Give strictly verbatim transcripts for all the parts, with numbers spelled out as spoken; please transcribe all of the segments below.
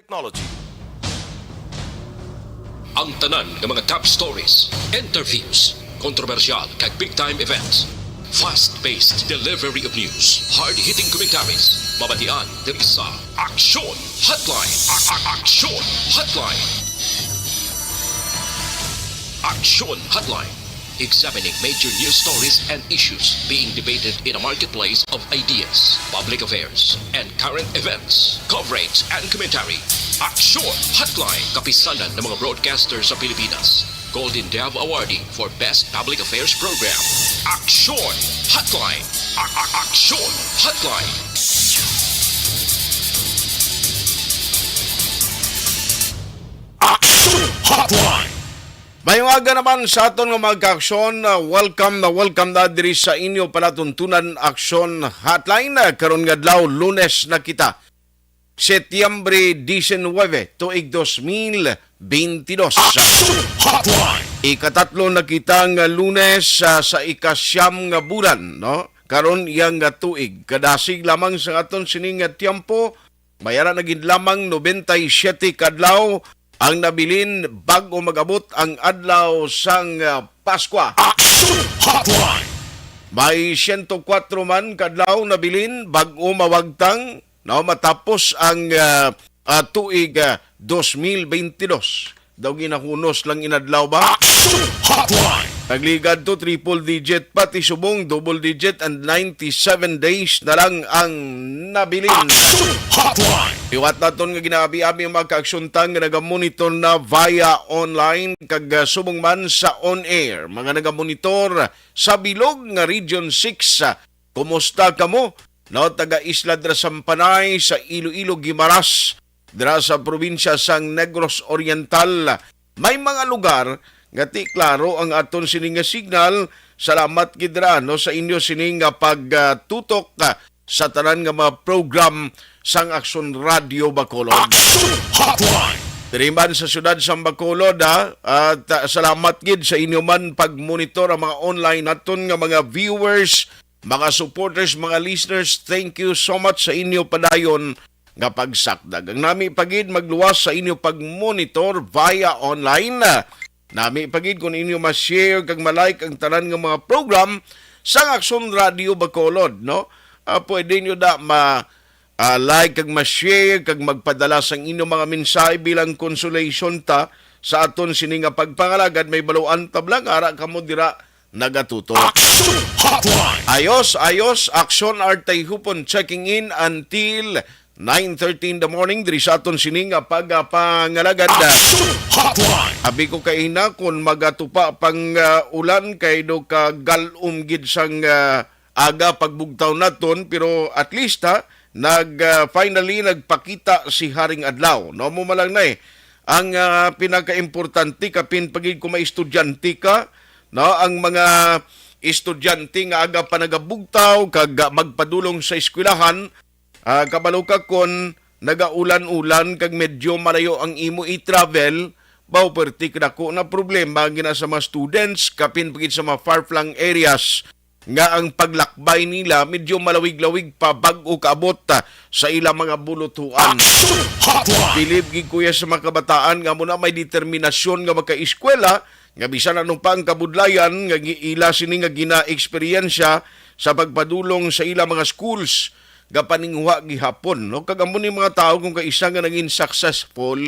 Technology. Ang tanan nga mga top stories, interviews, kontrobersyal kag big time events. Fast-paced delivery of news, hard-hitting commentaries, mabatian diri sa Aksyon Hotline. A- a- Aksyon Hotline. Aksyon Hotline. Examining major news stories and issues being debated in a marketplace of ideas, public affairs, and current events. Coverage and commentary. Aksyon Hotline. Kapisanan ng mga broadcaster sa Pilipinas. Golden Dove Awardee for Best Public Affairs Program. Aksyon Hotline. A- a- Aksyon Hotline. Aksyon Hotline. Mayong aga naman sa aton nga mga kaaksyon. Ah, welcome na welcome na diri sa inyo palatuntunan Aksyon Hotline. Ah, karon nga adlaw, Lunes na kita, Setyembre diecinueve, tuig dos mil bentidós. Aksyon Hotline. Ikatatlo na kita nga Lunes, ah, sa ikasyam nga bulan, no? Karon iya nga tuig. Kadasig lamang sa aton sini nga tiyempo, may ara na gid lamang noventa y siete ka adlaw ang nabilin bag-o mag-abot ang adlaw sang, ah, Paskwa. Aksyon Hotline. May siyento kwatro man ka adlaw nabilin bag-o mawagtang, no, matapos ang, ah, ah, tuig, ah, dos mil bentidós. Daw ginahunos lang inadlaw ba? Aksyon Hotline. Nagligad to triple digit, pati subong double digit and ninety-seven days na lang ang nabilin. Aksyon Hotline. Liwat naton nga ginaabi-abi ang mga kaaksyontang nga nagamonitor na via online kag, ah, subong man sa on air. Mga nagamonitor sa bilog nga Region six, ah, kumusta kamo? No, taga Isla dira sa Panay, sa Iloilo, Guimaras, dira sa probinsya sang Negros Oriental. May mga lugar nga ti klaro ang aton sini nga signal. Salamat gid ra, no, sa inyo sini nga pagtutok, ah, sa tanan nga mga program sang Aksyon Radio Bacolod. Aksyon Hotline. Diri man sa siyudad sang Bacolod, ha, at, ah, salamat gid sa inyo man pagmonitor ang mga online naton nga mga viewers, mga supporters, mga listeners. Thank you so much sa inyo padayon nga pagsakdag. Ang nami pa gid magluwas sa inyo pagmonitor via online. Nami pa gid kung inyo ma-share kag ma-like ang tanan nga mga program sang Aksyon Radio Bacolod, no? Ah, pwede nyo da ma, ah, like kag ma-share kag magpadala sang inyo mga mensahe bilang consolation ta sa aton sini nga pagpangalagad. May baluan tabla nga ara kamo dira nagatutok. Aksyon Hotline. Ayos, ayos. Aksyon Artay Hupon checking in until nine thirty in the morning diri sa aton sini nga pagpangalagad. Aksyon Hotline. Abi ko kaina kung magatupa pang, ah, ulan kay do ka galom gid sang, ah, aga pagbugtaw naton, pero at least, ha, nag, ah, finally nagpakita si Haring Adlaw. No, mo malang na eh. Ang, ah, pinakaimportante, kapin pagid kung may estudyante ka, no, ang mga estudyante nga aga pa nagabugtaw kag, ah, magpadulong sa eskwelahan, ah, kabalo ka kon nagaulan-ulan kag medyo malayo ang imo i-travel, baw perti kadako na problema gina sa mga students, kapin pagid sa mga far-flung areas nga ang paglakbay nila medyo malawig-lawig pa bag-o kaabot, ah, sa ilang mga bulutuan. Action Hotline! Bilib gid, kuya, sa mga kabataan nga amo na may determinasyon nga makaeskwela, nga bisan ano pa ang kabudlayan nga gi-, ila sini nga gina-eksperyensya sa pagpadulong sa ilang mga schools, gapaninguha gihapon, no? Kag amo ni mga tawo kung kaisa nga naging successful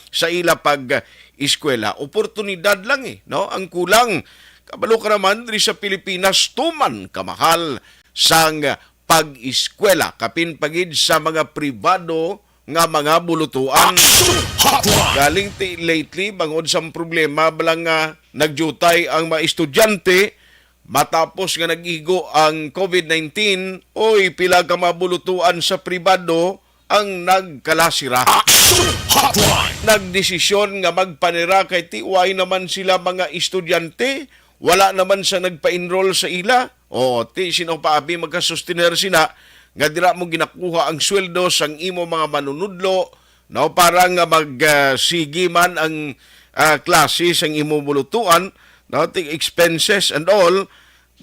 sa ila pag-eskwela. Oportunidad lang eh, no? Ang kulang, kabalo ka naman, diri sa Pilipinas, tuman kamahal sang pag-eskwela, kapin pagid sa mga pribado nga mga bulutuan. Action Hotline! Galing ti lately, bangod sa problema bala nga nagyutay ang mga estudyante, matapos nga nag-igo ang covid nineteen, oy, pila ka mga bulutuan sa pribado ang nagkalasira. Action Hotline! Nagdesisyon nga magpanira kay ti way naman sila mga estudyante, wala naman sa nagpa-enroll sa ila. O, ti sino pa abi magkasustener sina nga dira mo ginakuha ang sweldo sang imo mga manunudlo, no, para nga mag, ah, sige man ang, ah, klase sang imo bulutuan, no, ti expenses and all.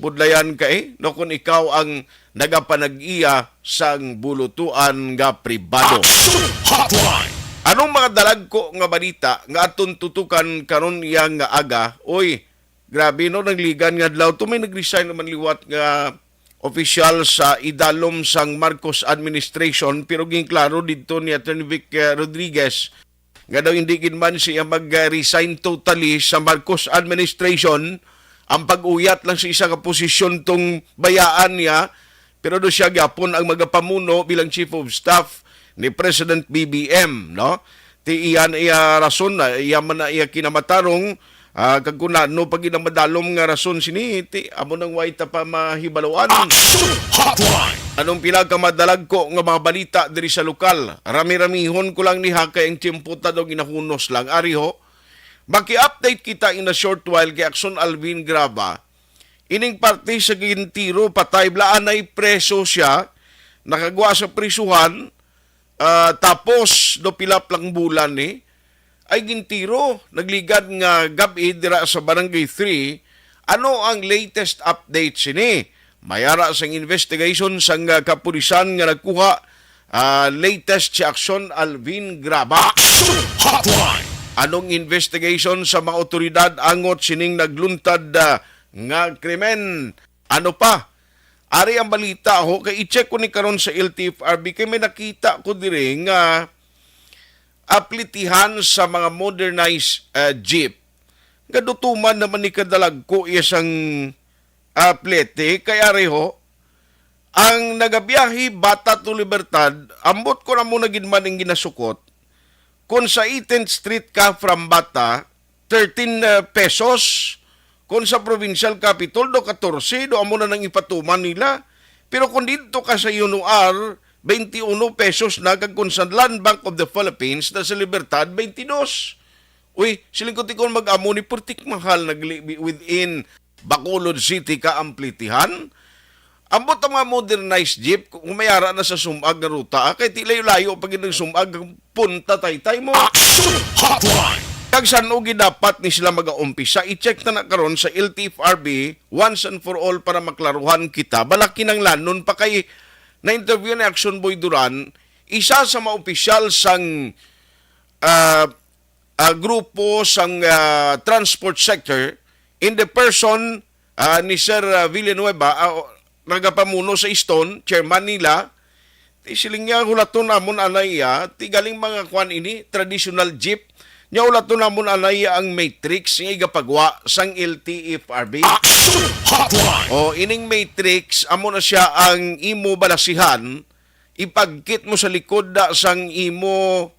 Budlayan ka, eh, no, kung ikaw ang nagapanag-iya sang bulutuan nga pribado. Action Hotline! Anong mga dalagko nga balita nga aton tutukan karon iya nga aga? Oy, grabe no, nagligan nga adlaw to may nag-resign naman liwat nga opisyal sa idalom sang Marcos administration, pero ginklaro didto ni Attorney Vic, eh, Rodriguez nga daw hindi gid man siya mag-resign totally sa Marcos administration. Ang pag-uyat lang sa isa ka posisyon tong bayaan niya, pero do siya gyapon ang magapamuno bilang chief of staff ni President B B M, no? Ti iyan iya rason, ah, iya man na iya kinamatarong, ah, kag kun ano pa gid ang madalom nga rason sini, ti amo nang way ta pa mahibaluan. Action Hotline! Anong pila ka madalagko nga mga balita diri sa lokal? Rami-ramihon ko lang ni ha, kay ang tiyempo ta daw ginahunos lang. Ari ho, maki-update kita in a short while kay Action Alvin Graba. Ining parte sa gintiro, patay bala anay preso siya, nakagwa sa prisuhan, ah, tapos do pila lang bulan ni ay gintiro, nagligad nga gab-i dira sa Barangay three. Ano ang latest update sini? May ara sang investigation sang, ah, kapulisan nga nagkuha, ah, latest si Action Alvin Graba. Action Hotline! Anong investigation sa mga otoridad angot sining nagluntad, ah, nga krimen? Ano pa? Ari ang balita ho, kay i-check ko ni karon sa L T F R B, kay may nakita ko diri nga aplitihan sa mga modernized, ah, jeep. Gadutuman naman ni kadalagko iya sang, ah, plete, kay ari ho, ang nagabiyahe Bata to Libertad, ambot ko na mo na gid man ang ginasukot, kung sa eighteenth Street ka from Bata, thirteen, uh, pesos. Kung sa provincial capitol, do katorse, do amo na nang ipatuman nila. Pero kung didto ka sa Yuno R, twenty-one pesos na, kag kung sa Land Bank of the Philippines, na sa Libertad, twenty-dos. Uy, siling ko, tikon mag-amo ni, purtik mahal, nagli-, within Bacolod City ka ang plitihan. Ambot ang mga modernized jeep, kung may ara na sa sumag nga ruta, ah, kay ti layo-layo pa gid ang sumag, punta taytay mo. Action Hotline! Kag san-o gid dapat ni sila magaumpisa? I-check ta na karon sa L T F R B once and for all para maklaruhan kita. Bala kinanglanon pa kay na-interview ni Action Boy Duran, isa sa mga opisyal sang, ah, ah, grupo sang, ah, transport sector in the person, ah, ni Sir, ah, Villanueva, ah, nagapamuno sa Easton, chairman nila. Ti siling niya, hulaton namon anay iya, ti galing mga kwan ini, traditional jeep. Nya hulaton namon anay iya ang matrix nga igapagwa sang L T F R B. Action Hotline! O, ining matrix, amo na siya ang imo balasihan, ipagkit mo sa likod da sang imo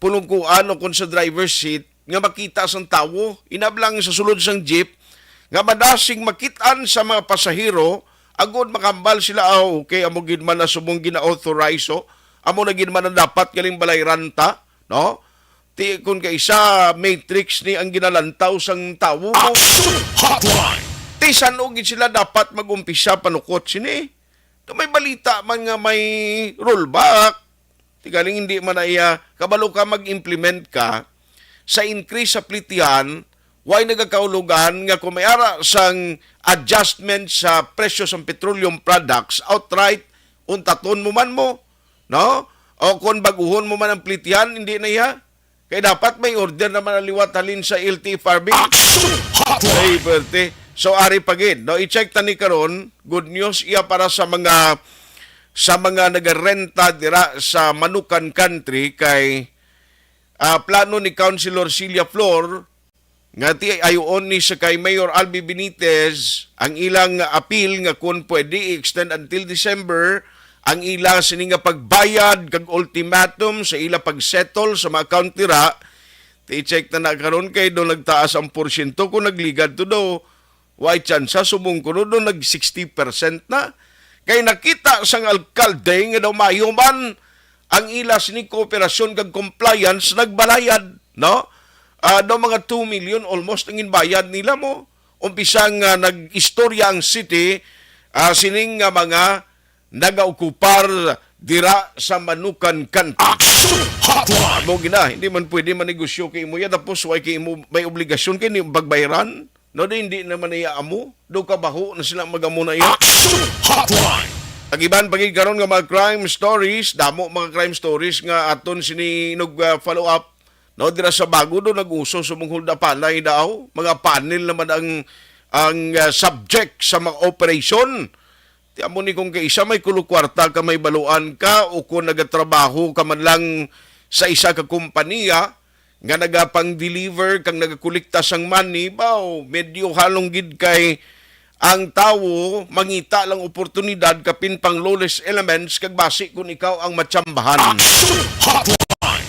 pulungkuan o kon sa driver's seat nga makita sang tawo, inablang sa sulod sang jeep nga madasig makit-an sa mga pasahero, agod makambal sila, "Ah, okay, amo gid man na subong gina-authorize, oh. Amo na gid man ang dapat galing balayran ta, no?" Ti, kun kay isa, matrix ni ang ginalantaw sang tawo mo. Action Hotline! Ti, san-o gid sila dapat mag-umpisa panukot sini? Kung may balita man nga may rollback, ti galing hindi man na iya, kabalo ka mag-implement ka sa increase sa plitihan, way nagakahulugan nga kung may ara sang adjustment sa presyo sang petroleum products, outright, untaton mo man mo, no? O kung baguhon mo man ang plitihan, hindi na iya. Kay dapat may order naman ang liwat halin sa L T F R B. Action Hotline! Ay, perte. So, ari pa gid, no? I-check ta ni karon. Good news iya para sa mga, sa mga nagarenta dira sa Manukan Country kay, ah, plano ni Councilor Celia Flor nga ti ayuon ni sa kay Mayor Albi Benitez ang ilang apil nga kun pwede i-extend until December ang ila sini nga pagbayad kag ultimatum sa ila pag-settle sa mga account nira. Ti check na na karon kay do nagtaas ang porsyento kung nagligad to do. Way tsansa, subong ko no, do nag sixty percent na. Kay nakita sang alkalde nga daw maayo man ang ila sini kooperasyon kag compliance nagbalayad, no? Ah, daw mga two million almost ang inbayad nila mo. Umpisa nga nag-istorya ang city, ah, sining nga mga nagaokupar dira sa Manukan Country. Action Hotline! Mo gina, hindi man pwede manegosyo kay imo ya, tapos way kay imo may obligasyon kay ni pagbayaran. No, di, hindi naman iya amo. Do kabaho na sila magamo na iya. Action Hotline! Ang iban pa gid karon nga mga crime stories, damo mga crime stories nga aton sini inog, ah, follow up, no, dira sa bago do nag-uso subong huldapalay daw, mga panel naman ang ang, ah, subject sa mga operasyon. Ti amo ni, kung kaisa may kulo kwarta ka, may baluan ka, o kung nagatrabaho ka man lang sa isa ka kompanya nga nagapang-deliver kang nagakolekta sang money, baw, medyo halong gid kay ang tawo mangita lang oportunidad kapin pang lawless elements kag basi kung ikaw ang matsambahan. Action Hotline!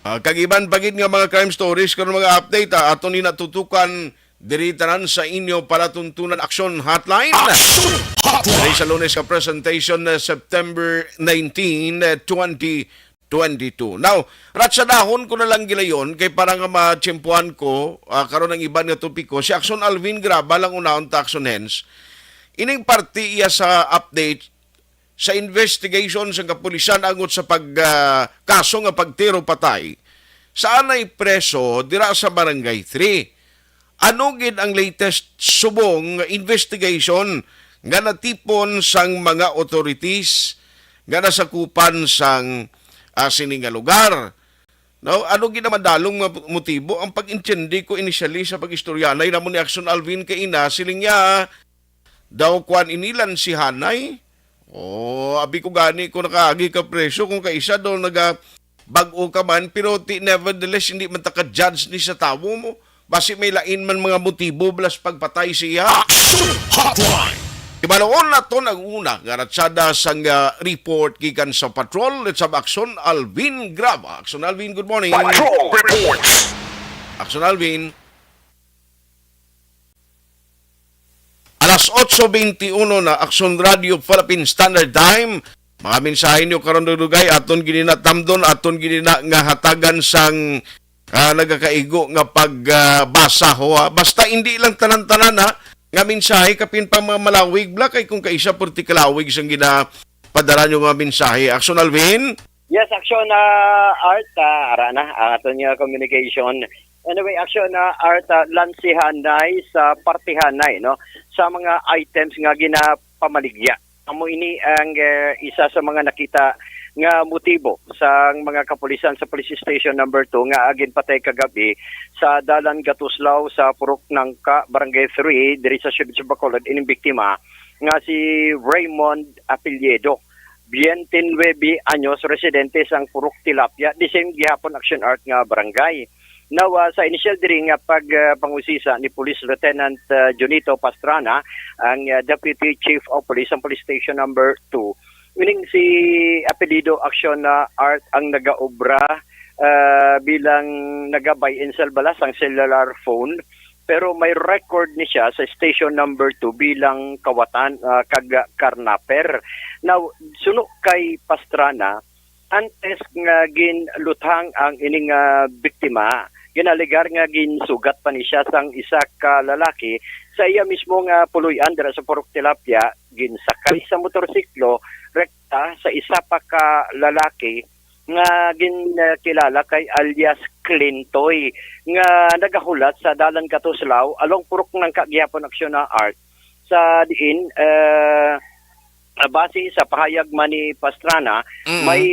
Ah, kag iban pa gid nga mga crime stories karon, mga update, ah, ato ni natutukan diri tanan sa inyo palatuntunan Action Hotline. Action Hotline! Diri sa Lunes ka presentation, ah, September nineteen, ah, twenty twenty-two. Now, ratsadahon ko na lang gilayon kay para nga matiyempuhan ko, ah, karon ang iban nga topiko. Si Action Alvin Graba lang unahon ta, Action Hens. Ining parte iya sa update sa investigation sa kapulisan angot sa pag, ah, kaso nga pagtiro patay sa anay preso dira sa Barangay three. Ano gid ang latest subong nga investigation nga natipon sang mga authorities nga nasakupan sang, ah, sini nga lugar? No, ano gid ang madalong nga motibo? Ang pag-intindi ko inisyali sa pag-istoryanay namon ni Action Alvin kay ina, siling niya, daw kuan ini, lansihanay. Oh, abi ko gani kung nakaagi ka preso, kung kaisa daw naga bag-o ka man, pero ti, nevertheless, hindi man ta ka-judge ni sa tawo mo. Basi may lain man mga motibo bala sa pagpatay siya. Action Hotline! Ibaloon naton ang una nga ratsada sang, ah, report gikan sa patrol. Let's have Action Alvin Graba. Action Alvin, good morning. Patrol Reports! Action Alvin. Alas otso beintiuno na, Action Radio Philippine Standard Time. Mga mensahe niyo karon, dugay, aton gid na tamdon, aton gid na nga hatagan sang, ah, nagakaigo nga pag, ah, basa, ho, ha. Basta hindi lang tanan-tanan, ha, nga mensahe, kapin pa mga malawig bala, kay kung kaisa purti kalawig sang ginapadala niyo nga mensahe. Action Alvin? Yes, Action, ah, Art, ah, ara na ang aton nga communication. Anyway, Action, ah, Art, ah, lansihanay sa partihanay, no, sa mga items nga ginapamaligya. Amo ini ang, eh, isa sa mga nakita nga motibo sa mga kapulisan sa Police Station Number Two nga ginpatay kagabi sa Dalan Gatuslao sa Purok Nangka, Barangay Three, diri sa Siyudad sa Bacolod, ining biktima nga si Raymond Apelyido, biyente nuebe anyos, residente sang Purok Tilapia. The same gihapon, Action Art, nga barangay. Now, ah, sa inisyal diri nga pag, ah, pangusisa ni Police Lieutenant, ah, Junito Pastrana, ang, ah, Deputy Chief of Police sang Police Station Number Two, ining si apelyido Action, ah, Art ang nagaobra, ah, bilang naga-buy and sell bala sang cellular phone, pero may record ni siya sa Station Number Two bilang kawatan, ah, kag karnaper. Now, suno kay Pastrana, antes nga ginluthang ang ining, ah, biktima, ginalegar nga ginsugat pa ni siya sang isa ka lalaki sa iya mismo nga puloy-an dira sa Purok Tilapia, ginsakay sa motorsiklo rekta sa isa pa ka lalaki nga ginkilala kay alias Clintoy, nga nagahulat sa Dalan Gatuslao along Purok Nangka gihapon, Action, ah, Art, sa diin, eh, base sa pahayag man ni Pastrana, Mm. may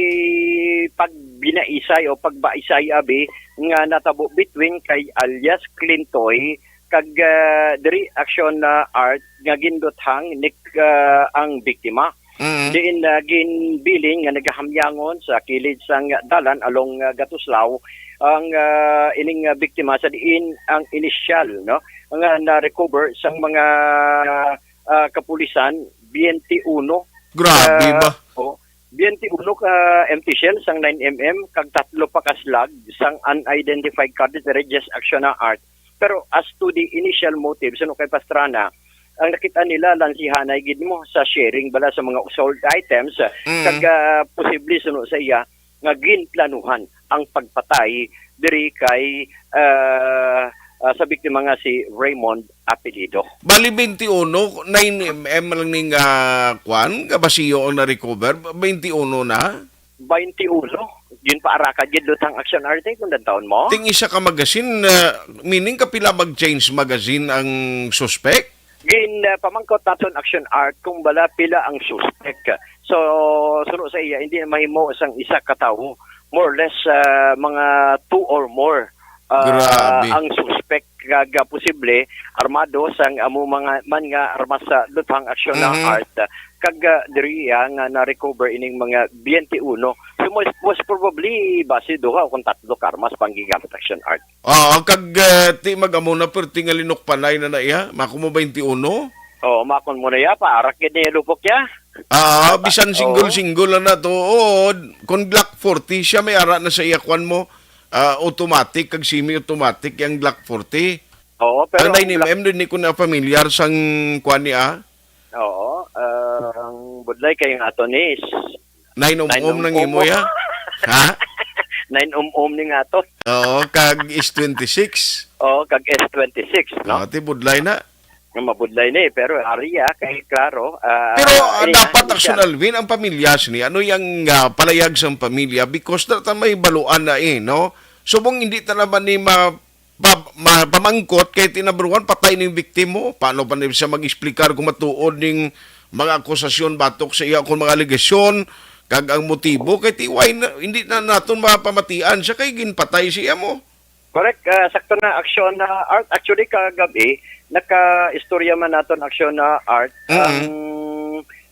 pagbinaisay o pagbaisay abi nga natabo between kay alias Clintoy kag, ah, diri, Action, ah, Art, nga ginluthang ni, ah, ang biktima. Mm. Diin, ah, ginbilin nga nagahamyangon sa kilid sang dalan along, ah, Gatuslao ang, ah, ining, ah, biktima sa diin ang inisyal, no, nga na-recover sang mga, ah, kapulisan, biyente uno. Grabe Ah, ba? Oh, biyente uno ka empty shell sang nine M M kag tatlo pa ka slug sang unidentified cartridges, Action, ah, Art. Pero as to the initial motive, suno kay Pastrana, ang nakita nila, lansihanay gid mo sa sharing bala sa mga sold items, Mm. kag, ah, posible, suno sa iya, nga ginplanuhan ang pagpatay diri kay, ah, ah, sa biktima nga si Raymond Apelyido. Bali, biyente uno, nine M M lang ning, ah, kwan, kabasiyo ang na-recover. Biyente uno na? Biyente uno. Ginpaaraka gid luthang, Action, Arte, kung dantawon mo. Ting isa ka magazine, ah, meaning kapila mag-change magazine ang suspect? Gin, ah, pamangkot naton, Action Art, kung bala pila ang suspek. So, suno sa iya, hindi na mahimo sang isa ka tawo. More or less, ah, mga two or more, ah, Grabe. ang suspek kag, ah, posible armado sang amo mga man nga armas sa luthang, Action Mhm. Art. Kag, ah, diri, ah, nga na-recover ining mga twenty-one. So, most, most probably, base duha o kung tatlo ka armas pang gigamit, Action Art. Oo, kag, ah, ti mag-amo na, perti nga linukpanay na na iya. Mako mo twenty-one? Oo, makon mo na iya, paarak gid niya lupok niya. Ah, Pa- bisan oo. single-single lang na to. Oo, kung Glock forty siya, may ara na sa iya, kwan mo, ah, automatic, kag semi-automatic, yung Glock forty. Oo, pero Ang ang nine M M, din ni ko na familiar sang kwan ni, ah. Oo, ah, ang budlay kay nga ato ni is Nine um-um Nine nang um-um. imo ya? Ha? Nine um-um ni nga ato. Oo, kag S twenty-six. Oo, kag S twenty-six, no? Ah, ti budlay na. Nga mabudlay ni, pero ari, ah, kay klaro, ah, Pero, ah, ini, dapat, ah, Action siya. Alvin, ang pamilya sini, ano yang, ah, palayag sang pamilya? Because na ta may baluan na eh, no? Subong hindi ta naman ni ma-, pa-, ma-, pamangkot kay ti number one, patay ning biktimo. Paano pa ni siya mag-explicar kung matuod ning mga akusasyon batok sa iya, kung mga alegasyon, kag ang motibo? Kay ti why na, hindi na naton mapamatian siya kay ginpatay siya mo. Correct, ah, sakto na, Action, ah, Art. Actually, kagabi, naka-istorya man naton, Action, ah, Art, Mm. ang,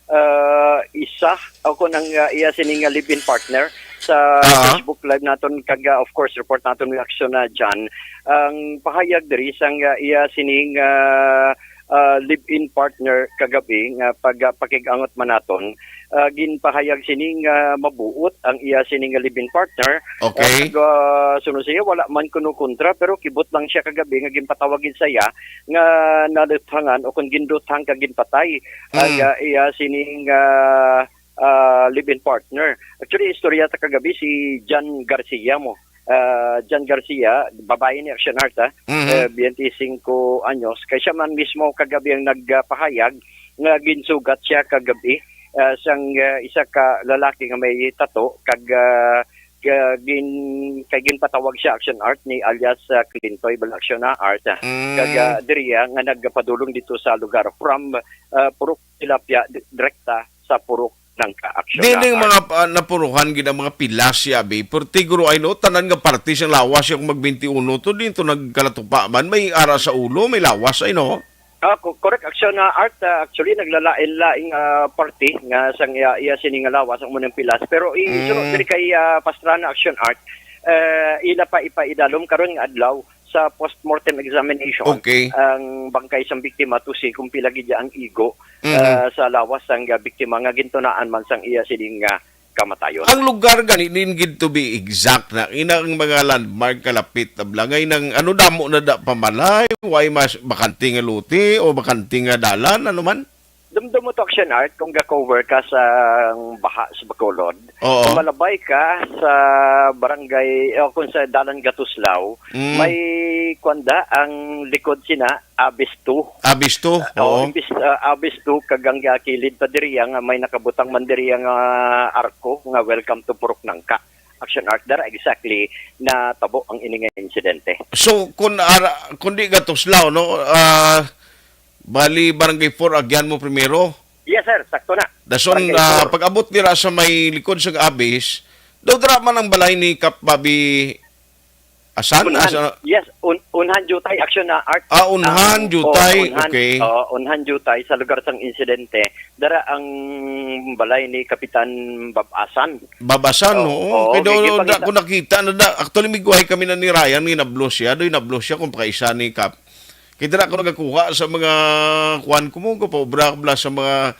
ah, isa o kung ang, ah, iya sini nga live-in partner sa Ah. Facebook Live naton, kag, ah, of course, report naton ni Action na John. Ang pahayag diri sang, ah, iya sining, ah, ah, live-in partner kagabi nga pag, ah, pakig-angot man naton, ah, ginpahayag sini nga mabuot ang iya sini nga live-in partner. Okay. Ah, kag, ah, sunod sa iya, wala man kuno kontra, pero kibot lang siya kagabi nga ginpatawag gid sa iya nga naluthangan o kung ginduthang kag ginpatay ang, Mm. ah, iya sining, ah, ah, live-in partner. Actually, istorya ta kagabi si John Garcia mo. Ah, John Garcia, babae ni Action Art, ah, Mhm. eh, twenty-five anyos. Kay siya man mismo kagabi ang nagpahayag nga ginsugat siya kagabi, ah, sang, ah, isa ka lalaki nga may tato kag, ah, ga-, gin-, kay ginpatawag siya, Action Art, ni alias, ah, Clintoy, bala, Action na Art, ah. Mm. Kag, ah, diri, ah, nga nagpadulong dito sa lugar from, ah, Purok Tilapia, di-, direkta sa Purok Nangka, Action Di na ning Art. mga, ah, napuruhan gid ang mga pilas siya, abi. Pero tiguro ay no, tanan nga parte siyang lawas siya kung mag twenty-one to, din to nagkalatupa man, may ara sa ulo, may lawas ay no. Ah, co-, correct, Action na Art. Ah, actually, naglalain-laing, ah, parte nga sang iya, iya sini nga lawas ang munang pilas. Pero i-, Mm. sunod diri kay, ah, Pastrana, Action Art, eh, ila pa ipaidalom karon nga adlaw sa postmortem examination Okay. ang bangkay sang biktima to si kung pila gid ang igo, Mhm. ah, sa lawas sang, ah, biktima nga gintunaan man sang iya sining, ah, kamatayon. Ang lugar gani, din gid to be exact na, ina ang mga landmark kalapit na blangay nang ano, damo na da pamalay, way mas bakante nga lote o bakante nga dalan, ano man? Dumdum mo to, Action Art, kung ga-cover ka sa baha sa Bacolod. Oo. Kung malabay ka sa barangay, o kung sa Dalan Gatuslaw, Mm. may kwanda ang likod sina, Abis two. Abis two, Ah, oo. Imbis, ah, Abis two, kag ang, ah, kilid pa diriya nga may nakabutang man diriya nga arko nga "Welcome to Purok Nangka." Action Art, dara exactly natabo ang ini nga insidente. So, kung ara-, kung di Gatuslaw, no, ah, bali Barangay four, agyan mo primero. Yes, sir. Sakto na. Dason, Barangay ah, four. Pag-abot nila sa may likod sa Abis, daw dira man ang balay ni Kap Bobby Asan? Unhan, Asa? Yes, un-, Unhan Jutay, Action na Art. Ah, Unhan Ang, Jutay, oo, Unhan, okay. Oo, Unhan Jutay sa lugar sang insidente. Dara ang balay ni Kapitan Babasan. Babasan, Oo, oo. oo, Kaya daw, gigipangita- da, kung nakita na da, actually, migwahi kami na ni Ryan, nga nablo siya. Doy, nablo siya kung pakaisa ni Kap. Kaya dira ako nagakuha sa mga kuwan ko mo, kapaubra-ubra sa mga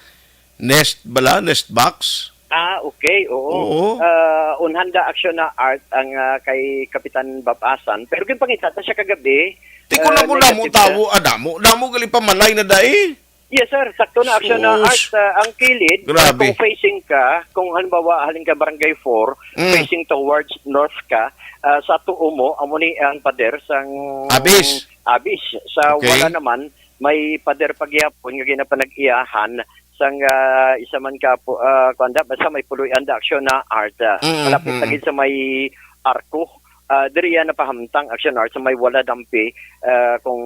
nest bala, nest box. Ah, okay, oo. Oo. Ah, Unhan da Action na Art ang, ah, kay Kapitan Babasan. Pero ginpangita ta siya kagabi, Ti ko ah, na mo, damo negative siya. Tawo, ah, damo, damo gali pamalay na dai. Yes, sir. Sakto na, Action na Sus. Art. Ah, ang kilid, Grabe. Kung facing ka, kung halimbawa, halin ka Barangay four, Mm. facing towards north ka, ah, sa tuo mo, amo ni ang pader sang Abis. Abis. Sa Okay. Wala naman, may pader pagyapon nga ginapanag-iyahan sang, ah, isa man ka po, ah, kuwan da, basta may puloy-an da Action na Art, ah, Mm, malapit mm. lagi sa may arko. Ah, diri yan napahamtang Action Art sa may Wala Dampi, ah, kung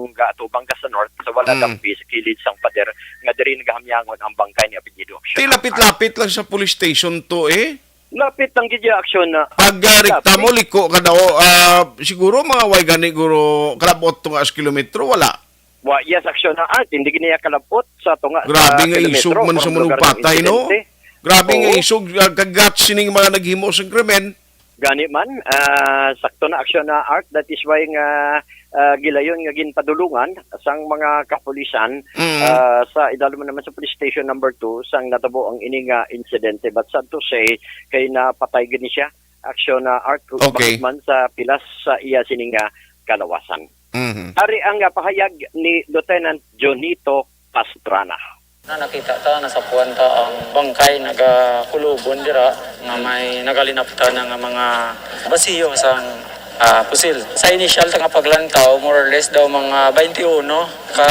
Kung gaatubang ka sa north, sa wala Mm. dampi sa kilid sang pader nga diri nagahamyangon ang bangkay ni Apelyido Action. Di lapit-lapit lang sa police station to eh. Lapit lang gid ya, Action, na Pag ah, rekta lapit. Mo, liko ka daw, ah, siguro mga way gani guro kalabot to nga as kilometro, wala. Wa, yes, Action, na art, hindi gini ya kalabot sa to nga Grabe sa nga isog kilometro man sa from lugar ng manupatay, no? Insidente. Grabe nga Oo. Isog, ah, kagat sining mga naghimo sang krimen. Gani man, ah, sakto na, Action, na art, that is why nga ah, gilayon nga ginpadulungan sang mga kapulisan Mm. ah, sa idalom naman sa police station number two sang natabo ang ini nga insidente. But sad to say, kay napatay gid ni siya, Action, na art Okay. Bangod man sa pilas sa iya sini nga kalawasan. Mhm. Ari ang ah, pahayag ni Lieutenant Jonito Pastrana. Na nakita ta, nasapuan ta ang bangkay nagakulubon dira nga may nagalinapta na nga mga basiyo sang ah, pusil. Sa initial ta nga paglantaw, more or less daw mga twenty-one ka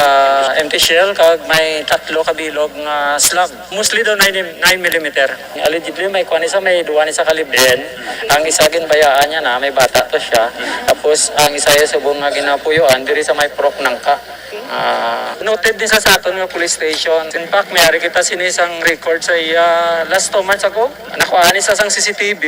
empty shell kag may tatlo ka bilog nga slug. Mostly daw nine, nine millimeter. Allegedly, may kuwan isa, may duwa ni sa kalibin. Ang isa ginbayaan niya na, may bata to siya. Tapos, ang isa yung subong nga ginapuyoan, diri sa may prok nangka. Ah, noted din sa, sa aton nga police station. In fact, may ari kita sini sang record sa iya last two months ago. Nakuhaan isa sang C C T V,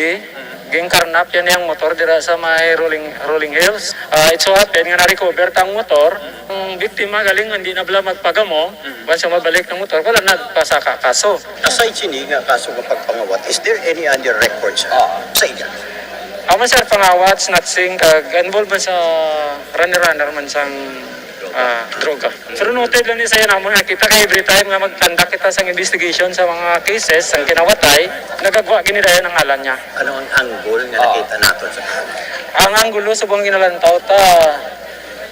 ginkarnap yan yung motor dira sa may Rolling, Rolling Hills. Ah, it so happen nga na-recover ta ang motor. Ang biktima galing hindi na bala magpagamo, once mabalik ng motor, wala nagpasaka kaso. Aside sini nga kaso nga pagpangawat, is there any other records sa ila? Amo, sir, pangawat, snatching, kag involved man sa runner-runner man sang ah, droga. Pero noted lang ni sa iya namon nga kita kay every time nga mag-conduct kita sang investigation sa mga cases sang kinawatay, nagagwa gini dayon ang ngalan niya. Ano ang angle nga Oo. Nakita naton sa Ang anggulo subong ginalantaw ta,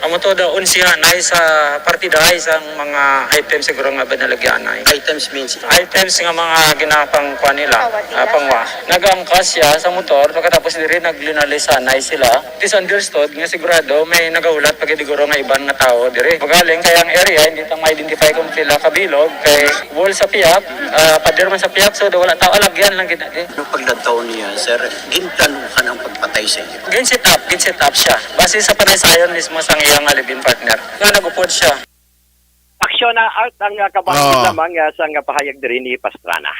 amo to, daw unsihanay sa partidahay sang mga items siguro nga binalagyanay. Items means? Items nga mga ginapangkuan nila, ah, pangwa. Nag-angkas siya sa motor, pagkatapos diri naglinalis-anay sila. It is understood nga sigurado may nagahulat pa gid siguro nga iban nga tawo diri. Magaling kay ang area, hindi ta ma-identify kung pila ka bilog, kay wall sa pihak, ah, pader man sa pihak, so daw wala tawo, alagyan lang gid na di. Ano paglantaw niya, sir? Ginplanuhan ang pagpatay sa iyo? Gin-set up, gin-set up siya. Base sa panaysayon mismo sang iyang live-in partner. Nga nag-upod siya. Aksyon na art ang, ah, kabahin Oo. Lamang, ah, sa nga pahayag diri ni Pastrana.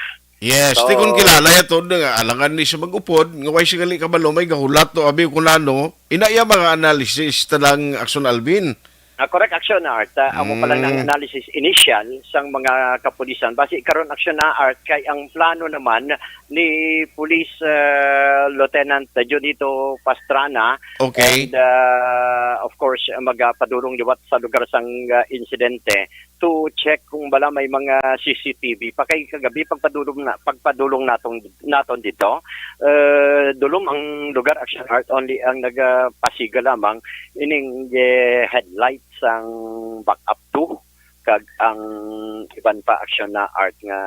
Yes, So, di kun kilala ya to, nga alangan ni siya mag-upod, nga way siya gali kabalo, may gahulat to, abi kun ano, ina iya mga analysis ta lang, Action Alvin. Ah, correct, Action Art. Ah, amo pa lang ang Mm. Analysis initial sang mga kapulisan. Basi karon, Action na Art, kay ang plano naman ni Police, ah, Lieutenant Junito Pastrana Okay. and, ah, of course, magapadulong liwat sa lugar sang, ah, insidente to check kung bala may mga C C T V. Pa kay kagabi, pagpadulong na, pagpadulong natong, naton dito, eh, dulom ang lugar, Action Art, only ang nagapasiga lamang ining, eh, headlight sang backup two kag ang iban pa, Action na Art, nga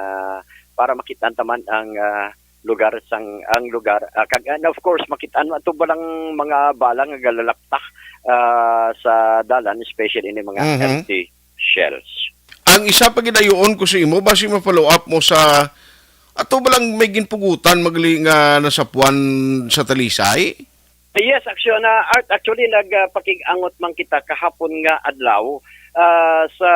para makita taman ang, ah, lugar sang, ang lugar, ah, kag, and of course, makita mo ato ba lang mga bala nga galalapta, ah, sa dalan, especially ini mga Mhm. empty shells. Ang isa pa gid ayuon ko sa imo, basi ma-follow up mo sa ato ba lang may ginpugutan magli nga nasapuan sa Talisay? Yes, Action na Art. Actually, nagpakig-angot man kita kahapon nga adlaw, ah, sa,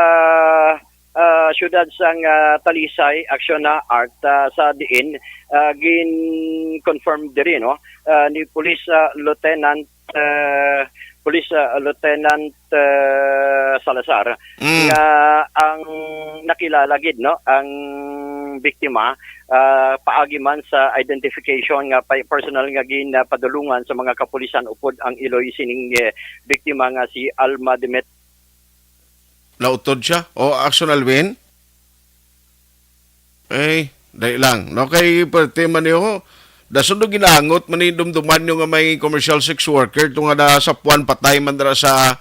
ah, siyudad sang, ah, Talisay, Action na Art, ah, sa diin, ah, gin-confirm diri, no, ah, ni Police, ah, Lieutenant, ah, Police, ah, Lieutenant, ah, Salazar Mm. nga ang nakilala gid, no, ang biktima, ah, paagi man sa identification nga pa-, personal nga ginpadulungan sa mga kapulisan upod ang iloy sining, eh, biktima nga si Alma Demet. Nautod siya? O, Action Alvin? Eh, dali lang. No, kay parte man niyo, dason do ginaangot man ni dumduman niyo nga may commercial sex worker to nga nasapuan patay man dira sa,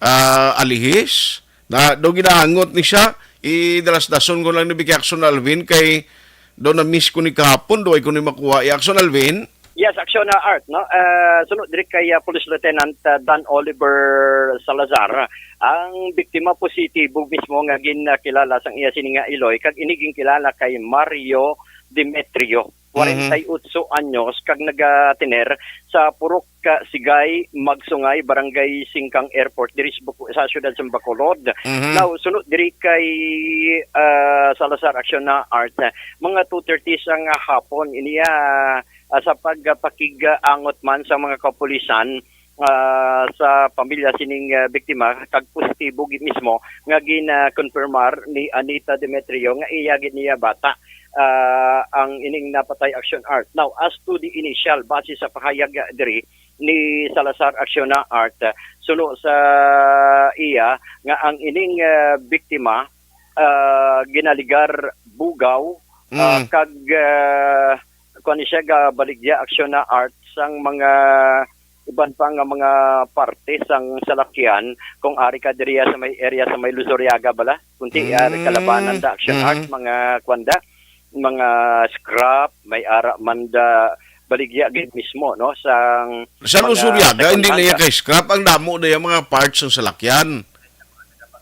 ah, Alihis. Na, do ginaangot ni siya, idalas-dason ko lang ni Vicky Action Alvin kay do na-miss ko ni kahapon, do ay ko ni makuha. I Action Alvin? Yes, Action na Art, no? Ah, sunod diri kay, ah, Police Lieutenant, ah, Dan Oliver Salazar, ang biktima positibo mismo nga ginkilala sang iya sini nga iloy, kag ini ginkilala kay Mario Demetrio. Mhm. kwarenta y ocho anyos, kag nagatener sa Purok, ah, Sigay, Magsungay, Barangay Singkang Airport, diri sa Baco-, sa siyudad sa Bacolod. Mhm. Now, sunod diri kay, ah, Salazar Acciona Art, ah, mga two thirty sang hapon, iniya, ah, sa pagpakig-angot man sa mga kapulisan, ah, sa pamilya sining, ah, biktima, kag positibo gid mismo nga gin-, ah, konfirmar ni Anita Demetrio nga iya gid niya bata, ah, ang ining napatay Action Art. Now, as to the initial, base sa pahayag, ah, diri ni Salazar Acciona Art, ah, suno sa iya nga ang ining, ah, biktima, ah, ginaligar Bugao, ah, Mm. kag, ah, kuwan ni siya, gabaligya Acciona Art sang mga iban pa nga mga parte sang salakyan, kung ari ka diriya sa may area sa may Luzuriaga bala, kunti, ah, Mm. kalabanan da Action Mhm. Art, mga kuwan da, mga scrap, may ara man da baligya gid mismo, no, sang Sa mga Luzuriaga, hindi na second hand. iya kay scrap, ang damo na yung mga parts ng salakyan.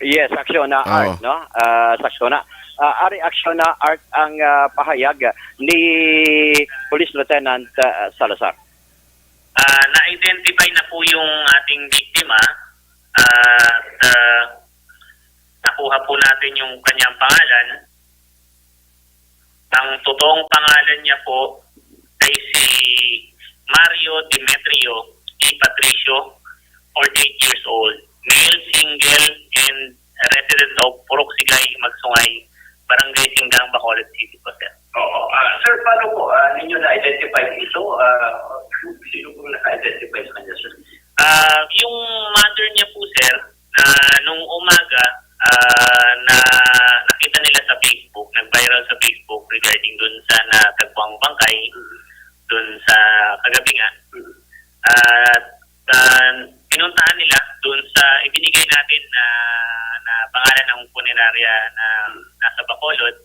Yes, Acciona Oo. Art, no? Ah, sa Acciona. Ah, ari Acciona Art ang, ah, pahayag ni Police Lieutenant, ah, Salazar. Ah, na-identify na po yung ating biktima. Ah, at, ah, nakuha po natin yung kanyang pangalan. Ang totoong pangalan niya po ay si Mario Demetrio E. Patricio, forty-eight years old, male, single, and resident of Purok Sigay, Magsungay, Barangay Singgang, Bacolod City po, sir. Oo. Ah, sir, paano po, ah, ninyo na-identify ito? Ah, sino pong naka-identify sa kanya, sir? Ah, yung mother niya po, sir, ah, nung umaga, ah, na, nakita nila sa Facebook, nag-viral sa Facebook regarding dun sa natagpuang bangkay, dun sa kagabi nga. At, ah, pinuntahan nila dun sa ibinigay natin na, na pangalan ng punerarya na nasa Bacolod.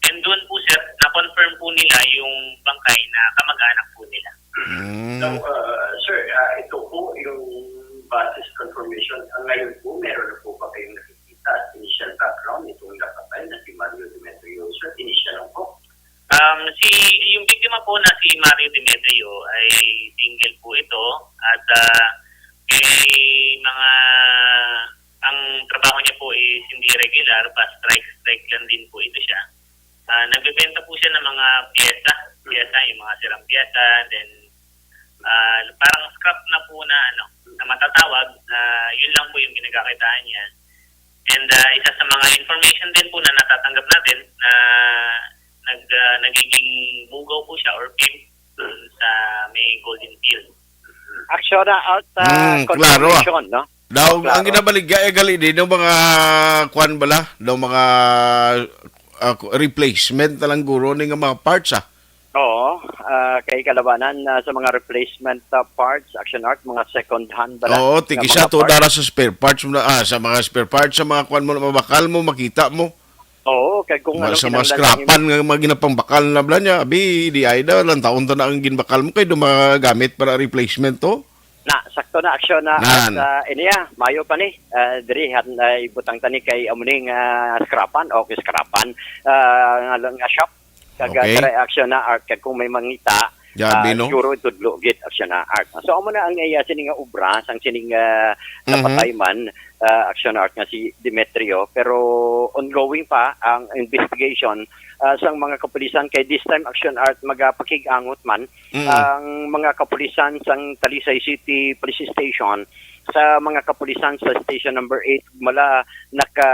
And doon po, sir, na-confirm po nila yung bangkay na kamag-anak po nila. Mm. So, uh, sir, uh, ito po yung basis confirmation. Ang ngayon po, meron na po ba kayong nakikita at initial background nitong napatay na si Mario Demetrio, sir? Initial lang po. Um, si, yung biktima po na si Mario Demetrio ay single po ito at, ah, may mga, ang trabaho niya po is hindi regular, pa strike-strike lang din po ito siya. Ah, nagbebenta po siya ng mga piyesa, piyesa, yung mga sirang piyesa, then, ah, parang scrap na po na, ano, na matatawag, na yun lang po yung pinagkakitaan niya. And, ah, isa sa mga information din po na natatanggap natin na nag-, ah, nagiging bugaw po siya or pimp dun sa may Golden Field. Action na out, ah, Mm, klaro, ah. confirmation, no? Daw, Klaro. ang ginabaligya ay gali din ng mga kwan bala, daw mga, ah, ku-, replacement na lang guro ni nga mga parts, ah. Oo, ah, kay kalabanan, ah, sa mga replacement, ah, parts, Action Art, mga second hand bala Oo, nga tigi siya mga to parts. dara sa spare parts mo na, ah, sa mga spare parts, sa mga kwan mo na mabakal mo, makita mo. Oo, kay kung Ma-, ano sa mga kinahanglan scrapan nga mga ginapangbakal na bala niya, abi, di ay da, lang taon ta na ang ginbakal mo, kay do magamit para replacement to. Na, sakto na, Action na, Nan. at, ah, iniya, mayo pa ni, ah, diri, han, ah, ibutang tani kay amo ni nga scrapan, o kay scrapan, ah, nga lang nga shop. Kag, ah, Okay. tara, Action na, Art, kag kung may mangita, Grabe, ah, no? siguro itudlo gid, Action na, Art. So, amo na ang iya sini nga obra, sang sining, ah, Mhm. napatay man, ah, Action Art nga si Demetrio. Pero ongoing pa ang investigation, ah, sang mga kapulisan. Kay this time, Action Art, magapakig-angot man Mm. ang mga kapulisan sang Talisay City Police Station sa mga kapulisan sa Station Number Eight, mala naka,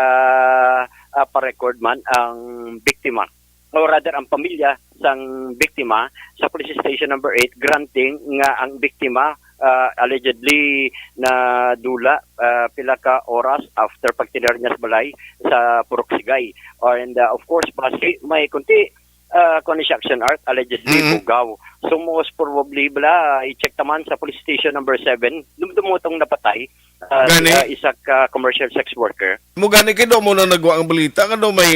ah, pa-record man ang biktima, or rather, ang pamilya sang biktima sa Police Station Number Eight, granting nga ang biktima, ah, allegedly nadula, ah, pila ka oras after pagtener niya sa balay sa Purok Sigay. And, ah, of course, basi may kunti, ah, kuwan ni siya, Action Art, allegedly Mm. bugaw. So, most probably, bala, i-check taman sa Police Station Number Seven, dumdumutong napatay, ah, Gani? ah, isa ka commercial sex worker. Mo gani kay do mo na nagwa ang balita nga do may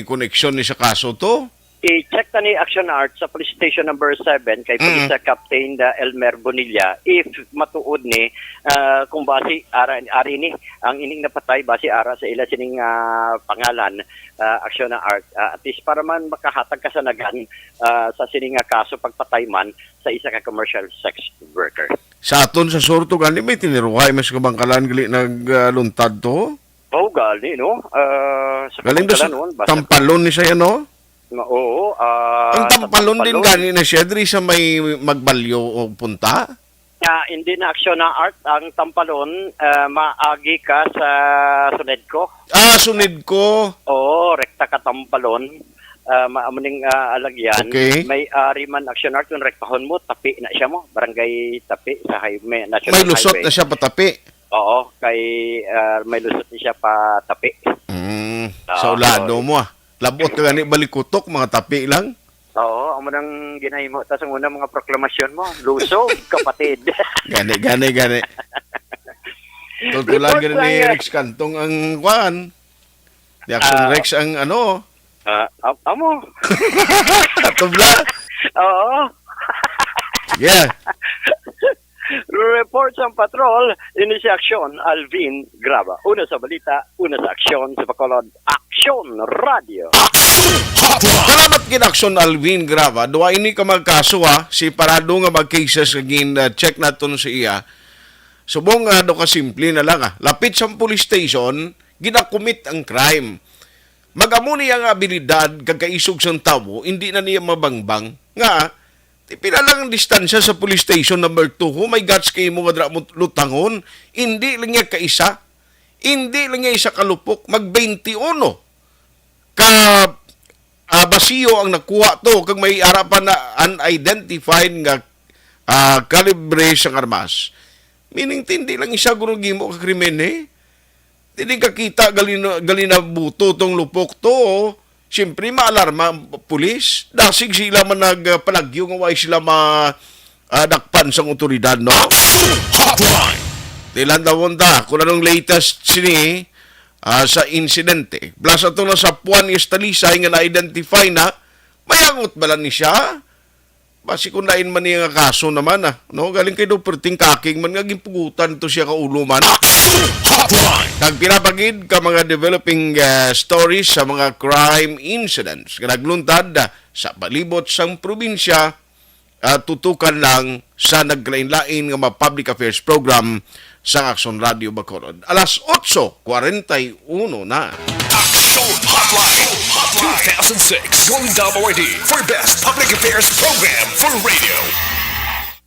koneksyon ni sa kaso to? I-check ta ni Action Art sa Police Station Number Seven kay Mm. Police Captain, uh, Elmer Bonilla if matuod ni, uh, kung basi ara, ari ni ang ining napatay, basi ara sa ila sining, uh, pangalan, uh, Action Art, uh, at least para man makahatag kasanagan, uh, sa sining nga kaso pagpatay man sa isa ka commercial sex worker. Sa aton sa Surto gani may tiniruhay mas kabangkalan gali nagluntad to. Oh, gani, no? Ah, sa Galing ba sa kabangkalan, no? Basta Tampalon ni siya, no? Ma-, oo, ah, Ang sa Tampalon din Tampalon. Gani na siya, diri sa may Magbalyo o punta? Ah, hindi na Action na Art ang Tampalon, ah, maagi ka sa Sunedco. Ah, Sunedco. Oo, rekta ka Tampalon. Ah, ma-, amo ning, ah, alagyan. Okay. May ari man Action Art kung rektahon mo, tapi na siya mo. Barangay Tapi sa highway, National May lusot Highway. Na siya patapi. Oo, kay, ah, may lusot ni siya pa tapi. Mm, Ah, sa ulado oo. Mo, ah. Labot ka gani balikutok, mga tapi lang. Oo, amo nang ginahimo ta sa una mga proklamasyon mo. Lusog, kapatid. Gani, gani, gani. Tutulan Report gani lang ni yan. Rex Cantong ang kwan. Ni Action Ah. Rex ang ano. Ah, am-, amo. Tubla. Oo. Sige. Report sang patrol, ini si Aksyon Alvin Graba. Una sa balita, una sa aksyon sa Bacolod, Aksyon Radio. Salamat gid, Aksyon Alvin Graba. Duha ini ka mga kaso, ha. Si parado nga mga cases nga gin, uh, check naton sa iya. Subong nga do ka simple na lang, ah. Lapit sa police station, ginakumit ang crime. Magamo niya nga abilidad kag kaisog sang tawo, hindi na niya mabangbang nga Di pila lang ang distansya sa police station number two. Oh my gosh, kay mo nga dira mo lutangon. Hindi lang niya kaisa. Hindi lang niya isa ka lupok. Mag twenty-one ka, ah, basiyo ang nakuha to. Kag may ara pa na unidentified nga, ah, kalibre sang armas. Meaning, hindi lang isa guro gimo ka krimen, eh. Dili ka kita, gali na, gali na buto tong lupok to. Siyempre, maalarma ang pulis. Dasig sila man nagpalagyo nga way sila ma, ah, dakpan sang otoridad, no? Hotline! Tilandawon ta kung anong latest sini, ah, sa insidente. Plus, ato na sa Puan Istalisay nga na-identify na, mayagot bala ni siya? Basi kung lain man niya nga kaso naman, ah, no? Galing kay daw perting kaking man nga ginpugutan to siya ka ulo man. Hotline! Kag pila pa gid ka mga developing, ah, stories sa mga crime incidents nga nagluntad, ah, sa palibot sang probinsya, ah, tutukan lang sa nagkalain-lain nga mga public affairs program sang Aksyon Radio Bacolod. Alas otso kwarenta y uno na. Aksyon Hotline, two thousand six, Golden Double Awardee for Best Public Affairs Program for Radio.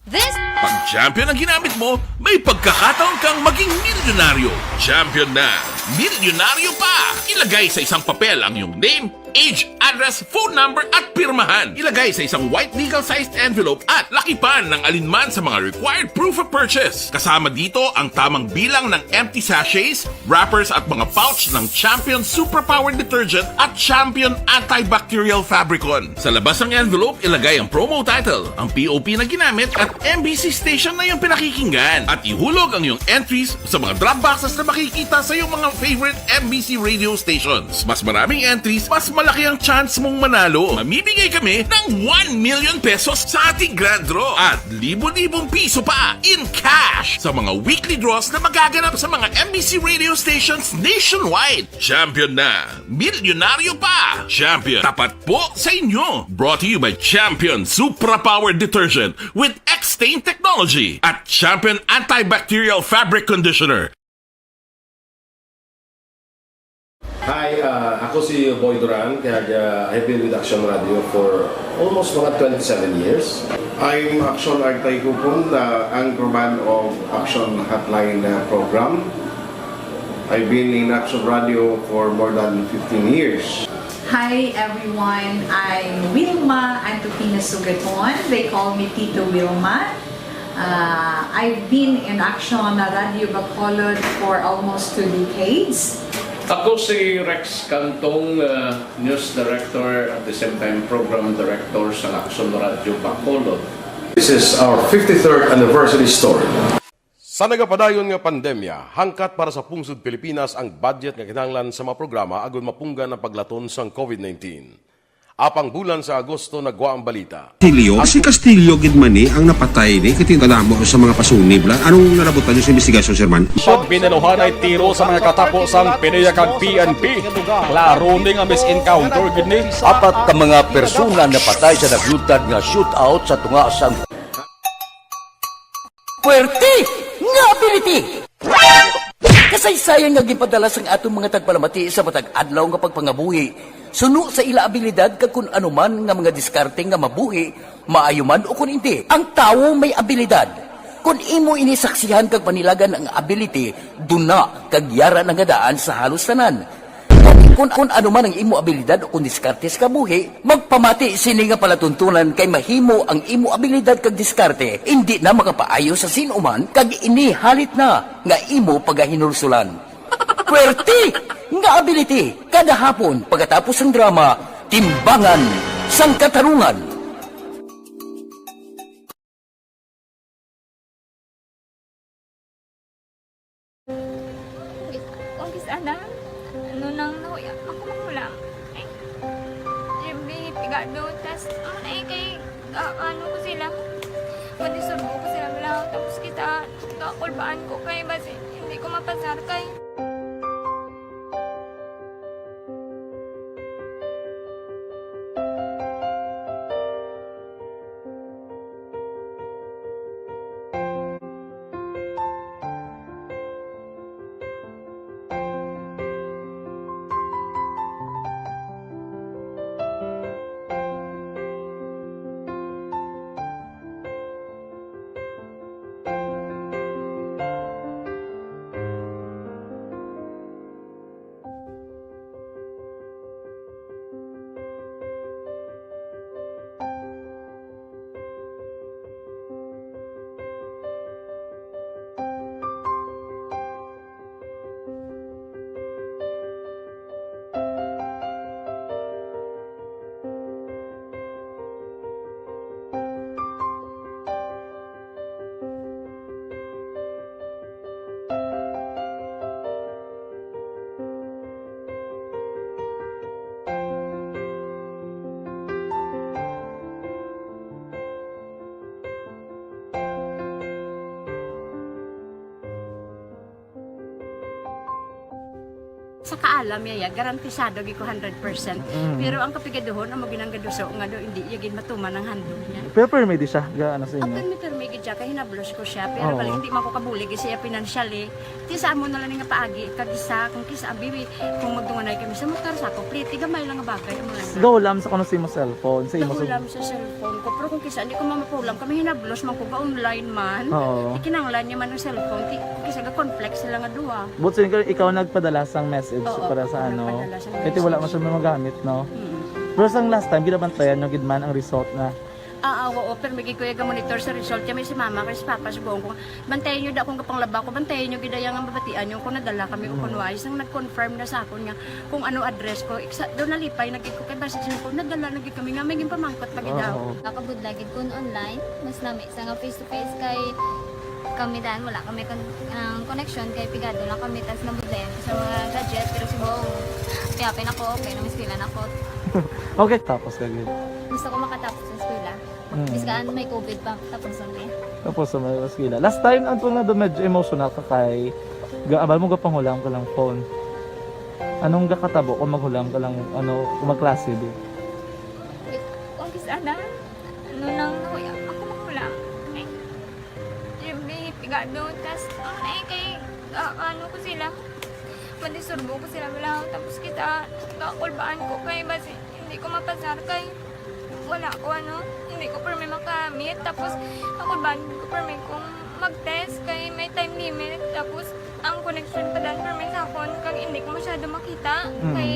This Pag champion ang ginamit mo, may pagkakataon kang maging milyonaryo. Champion na milyonaryo pa! Ilagay sa isang papel ang iyong name, age, address, phone number, at pirmahan. Ilagay sa isang white legal-sized envelope at lakipan ng alinman sa mga required proof of purchase. Kasama dito ang tamang bilang ng empty sachets, wrappers, at mga pouch ng Champion Superpower Detergent at Champion Antibacterial Fabricon. Sa labas ng envelope, ilagay ang promo title, ang P O P na ginamit, at M B C station na iyong pinakikinggan. At ihulog ang iyong entries sa mga drop boxes na makikita sa iyong mga favorite M B C radio stations. Mas maraming entries, mas malaki ang chance mong manalo. Mamimigay kami ng one million pesos sa ating grand draw at libo-libong piso pa in cash sa mga weekly draws na magaganap sa mga M B C radio stations nationwide. Champion na! Milyonaryo pa! Champion, tapat po sa inyo! Brought to you by Champion Supra Power Detergent with X-Stain Technology at Champion Antibacterial Fabric Conditioner. Hi, uh, ako si Boy Duran, kag, uh, I've been with Action Radio for almost mga twenty-seven years. I'm Action Art Taikupon, the anchorman of Action Hotline, uh, program. I've been in Action Radio for more than fifteen years. Hi everyone, I'm Wilma Antupina Sugaton. They call me Tito Wilma. Uh, I've been in Action Radio Bacolod for almost two decades. Ako si Rex Cantong, uh, news director at the same time program director sa Action Radio Bacolod. This is our fifty-third anniversary story. Sa nagapadayon nga pandemya, hangkat para sa pungsod Pilipinas ang budget nga kinahanglan sa mga programa agud mapunggan ang paglaton sang COVID nineteen. Apang bulan sa Agosto nagwa ang balita. Castillo? Si Castillo gid man ni ang napatay ni, kay tingala mo sa mga pasunib la. Anong nalabutan niyo sa investigasyon, Sir Man? Pagbinaluhanay tiro sa mga katapo sang PDEA kag P N P. Klaro ni nga mis-encounter gid ni. Apat ka mga persona napatay sa naglutad nga shootout sa tunga sang Puwerte nga ability! Kasaysayan nga ginpadala sang aton mga tagpalamati sa matag adlaw nga pagpangabuhi, suno sa ila abilidad kag kun ano man nga mga diskarte nga mabuhi, maayo man o kun indi. Ang tawo may abilidad. Kon imo ini saksihan kag panilagan ang ability, duna kag yara na nga daan sa halos tanan. Kon, kon ano man ang imo abilidad o kon diskarte sa kabuhi, magpamati sini nga palatuntunan kay mahimo ang imo abilidad kag diskarte indi na makapaayo sa sin-o man kag ini halit na nga imo pagahinulsulan. Puwerte nga ability kada hapon pagkatapos sang drama, Timbangan sang Katarungan. Kung kis-a na, ano nang nahuya ako manghulam. Ay, every pigado, tas, ano na eh, kay, ah, ano ko sila, panisurbo ko sila, wala, tapos kita, kakulbaan ko kay, basi, hindi ko mapasar kay. Sa kaalam niya, ya, garantisado gid ko hundred percent. Mm. Pero ang kapigaduhon, amo ginang gaduso nga do, hindi niya gid matuman ang handog niya. Pero permi di siya, ga, ano sa inyo? Open mi permi gid siya, kay hinablos ko siya. Pero Oo. bali, hindi man ko kabulig siya financially. Ti sa amo na lang nga paagi, kag isa, kung kisa, abi, kung magdunganay kami sa motor, sa ako, pliti, gamay lang nga bagay, amo lang. Sa gahulam sa kuno sa imo cellphone, sa imo sa Gahulam sa cellphone ko. Pero kung kisa, hindi ko mamapulam, kami hinablos man ko ga online man. Oo. Ikinanglan niya man ang cellphone, ti, kung kisa ga-conflict sila nga duha. But sin ikaw nagpadala sang message Oo, para ako sa ano? nagpadala sang Kasi wala man message. siya magamit, no? Mm. Pero sang last time, ginabantayan nyo gid man ang result na Ah, ah, oo, pero may gid ko iya ga-monitor sa result. Kami si mama, kay si papa, sugoon ko, bantayan nyo da kung kapanglaba ko, bantayan nyo gid iya nga mabatian nyo kung nadala kami o kung Mm. wala. Sang nag-confirm na sa akon nga kung ano address ko, iksa, daw nalipay na gid ko kay basi siya kung nadala na gid kami nga may ginpamangkot pa gid daw. Oo. Nakabudlay gid kun online, mas nami sa nga face to face kay kami dan wala kami kon-, ang connection kay pigado lang kami tas nabudlayan ko sa mga gadget pero si Bong, happy na ko, okay na, eskwela na ko. Okay, tapos ka gid. Gusto ko makatapos sa eskwela. Mm. Bis ka ano, may covid pa, tapos ang niya. Tapos sa mga eskwela. Last time, ang tunga do medyo emotional ka kay ga-, abal mo gapanghulam ka lang phone. Anong gakatabo kung maghulam ka lang, ano, kung magklase di? Kung kis-a na, ano nang nahuya ako manghulam. Ay, every pigado, tas, ano na eh, kay, ah, ano ko sila, madisurbo ko sila, wala, tapos kita, kakulbaan ko kay, basi, hindi ko mapasar kay, wala ko, ano, hindi ko permi makamit, tapos, kakulbaan ko permi kung mag-test kay may time limit, tapos, ang connection pa dan permi sa akon, kag hindi ko masyado makita, Mm. kay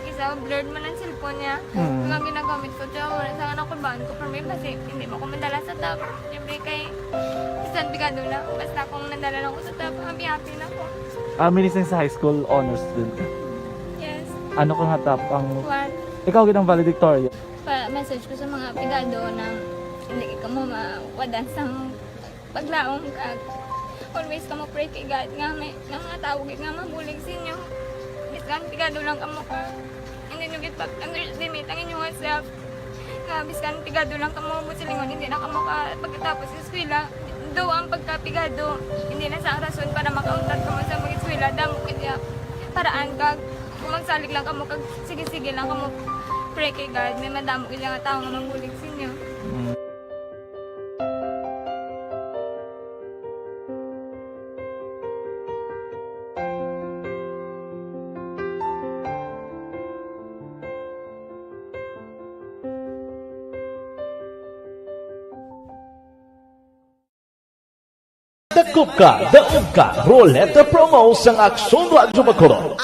isa blurred man ang cellphone niya. Mm. Kung ang ginagamit ko, tiyo, wala sa akin ako baan ko permi, basi hindi mo ko madala sa top. Siyempre kay, bisan pigado na, basta kung nadala lang ko sa top, happy-happy na ko. Ah, minising sa high school, honors student ka? Yes. Ano ka nga top ang One. Ikaw gid ang valedictorian? Pa-message ko sa mga pigado na hindi ka mo mawadan sang paglaom kag always kamo pray kay God nga may, nga mga tawo gid nga mabulig sa inyo. Bisan pigado lang kamo ka, hindi Inyong gipag-underestimate ang inyong self. Nga bisan pigado lang kamo mo silingon, hindi na kamo ka pagkatapos sa eskwela. Do ang pagkapigado, hindi na sa rason para makauntat kamo sa mag-eskwela. Damo kaya paraan kag kung magsalig lang kamo kag sige-sige lang kamo pray kay God, may madamo kaya nga tao nga magbulig sa inyo. Dakop ka, daog ka, Roleta Promo sang Aksyon Radyo Bacolod.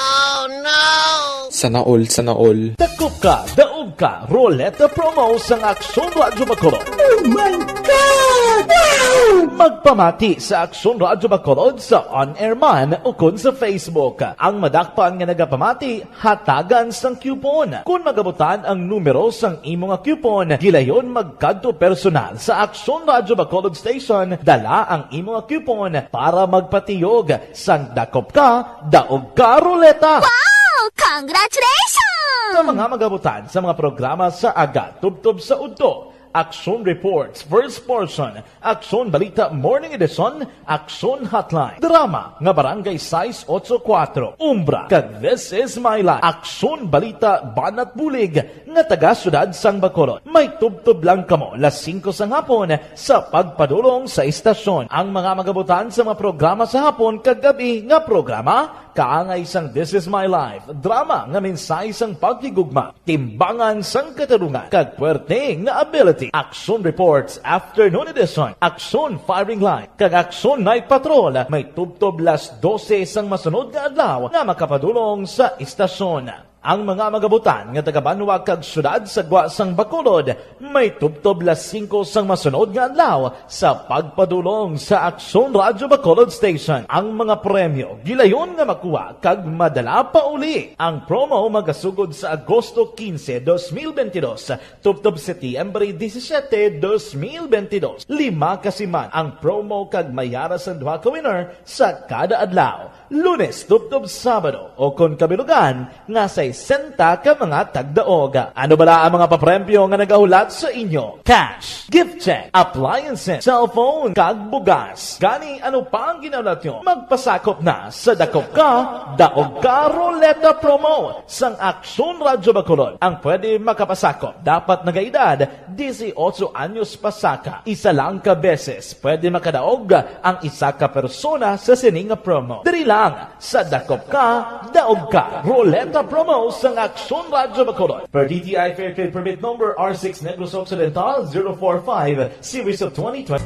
Sana all, sana all. Dakop ka, daog ka, Roleta Promo sang Aksyon Radyo Bacolod. Oh my God! Wow! Magpamati sa Aksyon Radyo Bacolod sa on-air man ukon sa Facebook. Ang madakpan nga nagapamati, hatagan sang coupon. Kon magabutan ang numero sang imo nga coupon, gilayon magkadto personal sa Aksyon Radyo Bacolod Station, dala ang imo nga coupon para magpatiyog sang Dakop Ka, Daog Ka Roleta. Wow! Congratulations! Sa mga magabutan sa mga programa sa aga tubtob sa udto, Aksyon Reports, First Portion, Aksyon Balita Morning Edition, Aksyon Hotline, drama nga Barangay sais otso kuwatro, Umbra, kag This Is My Life, Aksyon Balita Banat Bulig nga taga Siyudad sang Bacolod. May tubtob lang kamo las singko sang hapon sa pagpadulong sa istasyon. Ang mga magabutan sa mga programa sa hapon kag gabi nga programa, kaangay sang This Is My Life, drama nga mensahe sang paghigugma, timbangan sang katarungan, kag puwerte nga ability. Action Reports, Afternoon Edition, Action Firing Line, kag Action Night Patrol may tubtob las dose sang masunod nga adlaw nga makapadulong sa istasyon. Ang mga magabutan nga taga-banwa kag siyudad sa gwa sang Bacolod may tubtob las singko sang masunod nga adlaw sa pagpadulong sa Aksyon Radyo Bacolod Station. Ang mga premyo gilayon nga makuha kag madala pauli. Ang promo magasugod sa Agosto quince, dos mil veintidós, tubtob Setyembre disisiete, dos mil veintidós. Lima ka siman ang promo kag may ara sang duha ka winner sa kada adlaw, Lunes tubtob Sabado, o kon kabilugan nga sesenta ka mga tagdaog. Ano bala ang mga papremyo nga nagahulat sa inyo? Cash, gift check, appliances, cellphone, kag bugas. Gani, ano pa ang ginahulat nyo? Magpasakop na sa Dakop Ka, Daog Ka Roleta Promo sang Aksyon Radyo Bacolod. Ang pwede makapasakop dapat nagaedad disiotso anyos pasaka. Isa lang ka beses pwede makadaog ang isa ka persona sa sini nga promo. Diri lang sa Dakop Ka, Daog Ka Roleta Promo sang Aksyon Radyo Bacolod. Per D T I Fair Trade Permit Number R six Negros Occidental zero four five, Series of twenty twenty.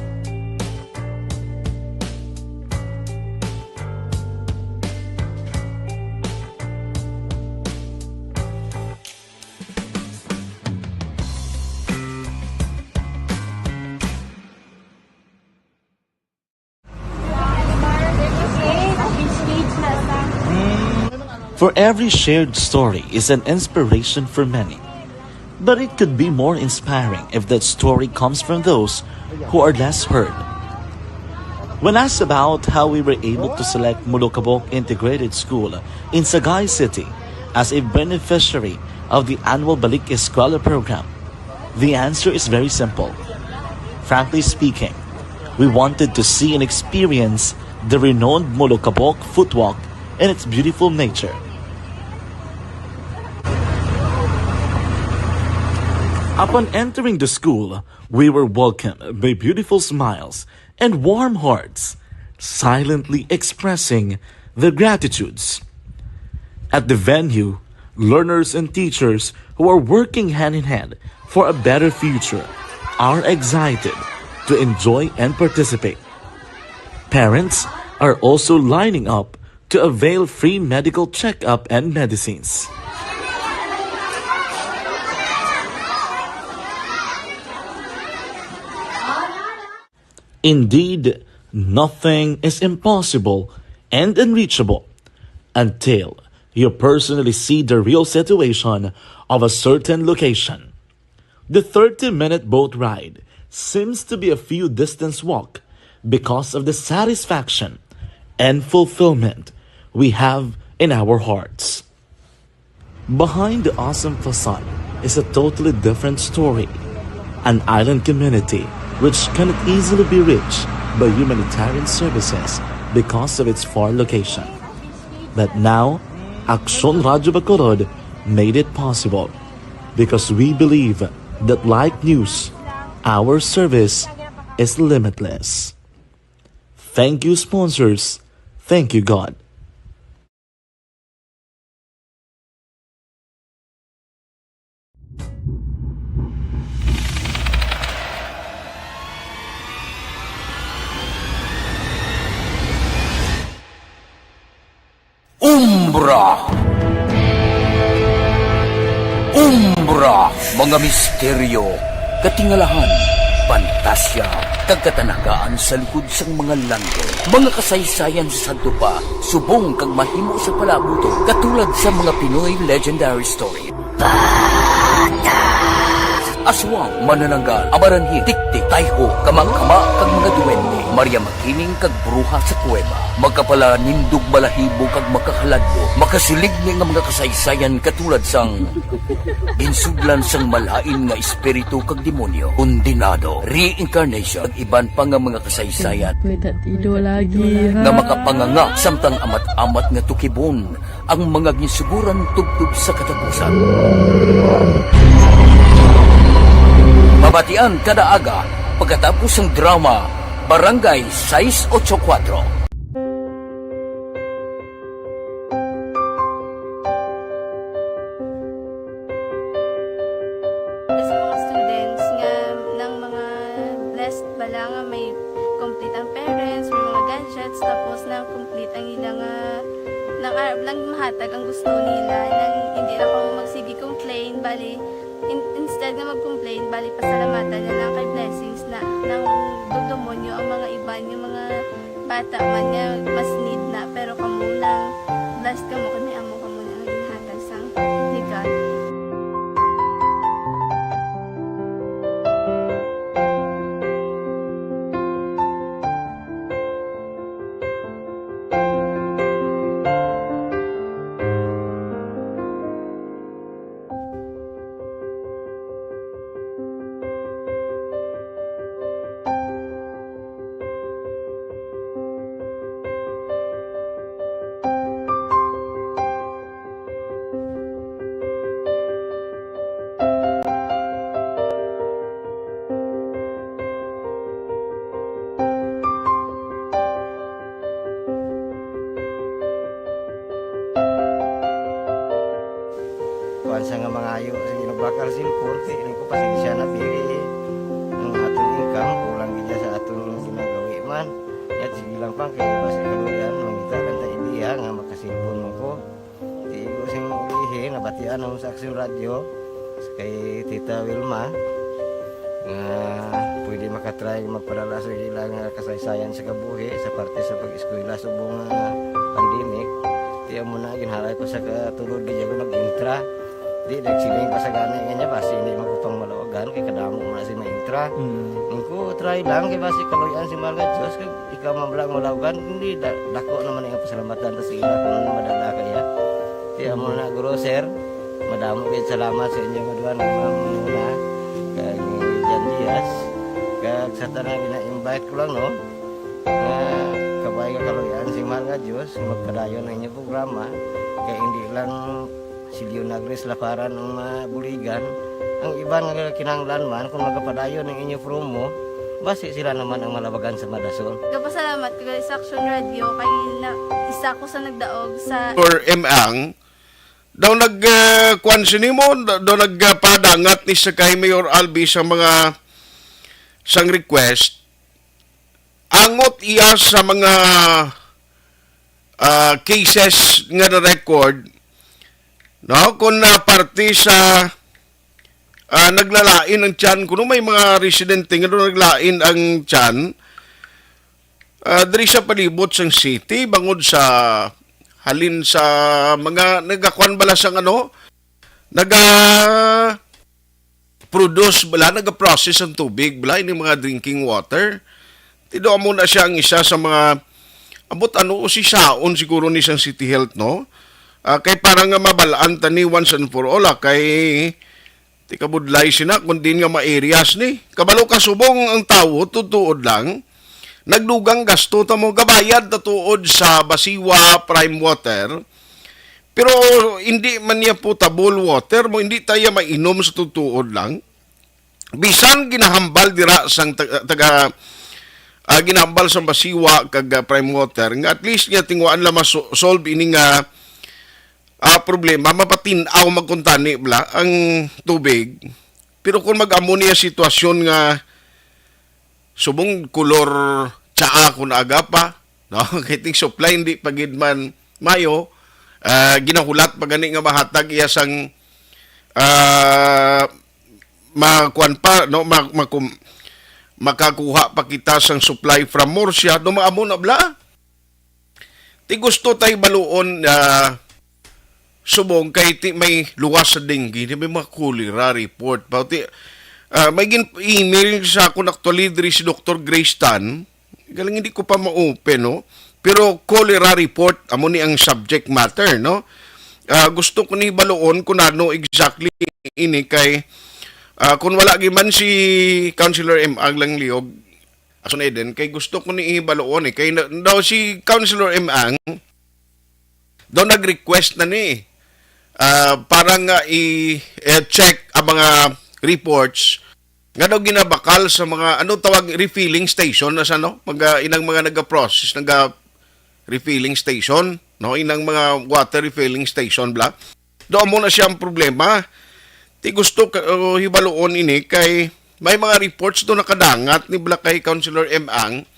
For every shared story is an inspiration for many. But it could be more inspiring if that story comes from those who are less heard. When asked about how we were able to select Molokabok Integrated School in Sagay City as a beneficiary of the annual Balik Eskwela program, the answer is very simple. Frankly speaking, we wanted to see and experience the renowned Molokabok footwalk and its beautiful nature. Upon entering the school, we were welcomed by beautiful smiles and warm hearts, silently expressing their gratitudes. At the venue, learners and teachers who are working hand in hand for a better future are excited to enjoy and participate. Parents are also lining up to avail free medical checkup and medicines. Indeed, nothing is impossible and unreachable until you personally see the real situation of a certain location. The thirty-minute boat ride seems to be a few distance walk because of the satisfaction and fulfillment we have in our hearts. Behind the awesome facade is a totally different story. An island community which cannot easily be reached by humanitarian services because of its far location. But now, Aksyon Radyo Bacolod made it possible because we believe that like news, our service is limitless. Thank you, sponsors. Thank you, God. Umbra. Umbra, mga misteryo, katingalahan, pantasya, kag katanagaan sa likod sang mga langit. Mga kasaysayan sa sadto pa, subong kag mahimo sa palaabuton, katulad sa mga Pinoy legendary story. Aswang, manananggal, amaranhil, tiktik, tayho, kamangkama, kag mga duwende, Maria Makiling, kag bruha sa kuweba. Makapalanindog balahibo kag makahaladlo, makasiligni nga mga kasaysayan katulad sang ginsudlan sang malain nga espiritu kag demonyo, kondenado, reincarnation, kag iban pa nga mga kasaysayan May tatido lagi, ha? nga makapanganga samtang amat-amat nga tukibon ang mga ginsuguran tubtob sa katapusan. Mabatian kada aga pagkatapos sang drama Barangay sais ocho kuwatro. Sa mga students nga nang mga blessed bala nga may complete ang parents, may mga gadgets, tapos na complete ang ila nga nang arab lang mahatag ang gusto nila, nang hindi na ako magsige complain, bali, in- instead nga mag-complain, bali, pasalamatan na lang kay blessings na nang dugdumonyo ang mga iban, yung mga bata man nga mas need na, pero kamo nang blessed kamo kay may amo kamo na nga ginhatag sang ni God. Kuwan sa nga mangayo, sige, nagbakal cellphone, kay ining ko pasensya na, pili ang aton income, kulang gid sa aton ginagawi man. Yat, sige lang, pang, kay basi kaluyan, mangita lang ta idea nga makasilpon mo ko. Di ko sing ulihi, nabatian ang sa Aksyon Radyo, kay Tita Wilma, nga pwede makatry magpadala sa ilang, ah, kasaysayan sa kabuhi sa parte sa pag-eskwela subong nga pandemic. Kaya mo na, ginhalay ko sa katulod, di ako nag-intra. Di, nagsiling pa sa gani nga niya, basi hindi man ko pang malawagan, kay kadamo mo na si ma-intra. Mm. Yung ko, try lang, kay basi kaluyan si Mahal nga Diyos, kay ikaw man lang malawagan, hindi, da-, dako naman ang pasalamatan ta sa ila kung ano madala kaya. Kaya mo na, Guro, Sir, madamo kayo salamat sa inyo nga duha nga mga muna, kag Jan Diaz, kag sa tanan gina-invite ko lang, no, nga kabay nga kaluyan si Mahal nga Diyos, magpadayon ang inyong programa, kay hindi lang si Leonagris Laparan ang mabuligan, ang iban nga kinahanglan man kung magapadayon ang inyo promo, basi sila naman ang malabagan sa madason. Kapasalamat ko gali sa Action Radio kay na, isa ko sa nagdaog sa Or M Ang, daw nag, ah, kwan sini mo, daw, daw nagpadangat ni sa kay Mayor Albi sa mga sang request, angot iya sa mga, ah, cases nga na-record, no? Kung na parte sa, ah, naglalain ang tiyan, kuno may mga residente nga doon naglain ang tiyan, ah, diri sa palibot sang city, bangod sa halin sa mga nagakuan bala sang ano, naga-produce bala, naga-process ang tubig bala, ini mga drinking water. Tido amo na siya ang isa sa mga, ambot ano, usisaon siguro ni sang City Health, no? Ah, kay para nga mabalaan ta ni once and for all, ah, kay ti kabudlay sina kung din nga ma-areas ni. Kabalo ka subong ang tawo, tutuod lang, nagdugang gasto ta mo, gabayad ta tuod sa Basiwa Prime Water, pero hindi man niya potable water mo, hindi tayo mainom sa tutuod lang. Bisan ginahambal dira sang tag-, taga, ah, ginahambal sang Basiwa kag, ah, Prime Water, nga at least niya tinguhaan lang maso-, solve ini nga, ah, problema, mapatin-aw magkuntani bala ang tubig. Pero kung mag-amo niya sitwasyon nga subong kulor tsaa kun aga pa, no? Kay ting supply hindi pa gid man mayo, ah, ginahulat pa gani nga mahatag iya sang, ah, makuan pa, no? Ma-, makum-, makakuha pa kita sang supply from Murcia, no? Maamo na bala. Ti gusto tay baluon, ah, subong kay ti may luwas sa dengue, ti may mga cholera report pa. Ti, ah, may gin-email sa akon actually diri si Doktor Grace Tan. Galing hindi ko pa ma-open, no? Pero cholera report, amo ni ang subject matter, no? Ah, gusto ko ni baluon kung ano exactly ini kay, ah, kung wala gyud man si Councilor M. Ang Langliog, Ason Eden, kay gusto ko ni ibaluon eh. Kay na, daw si Councilor M. Ang, daw nag-request na ni, ah, para nga i-, eh, check ang mga reports nga daw ginabakal sa mga, ano tawag, refilling station na sa, no? Mga, inang mga naga-process, naga-refilling station, no? Inang mga water refilling station, bla. Daw mo na siya ang problema. Ti gusto ka, uh, hibaluon ini kay may mga reports do nakadangat ni bala kay Councilor M. Ang.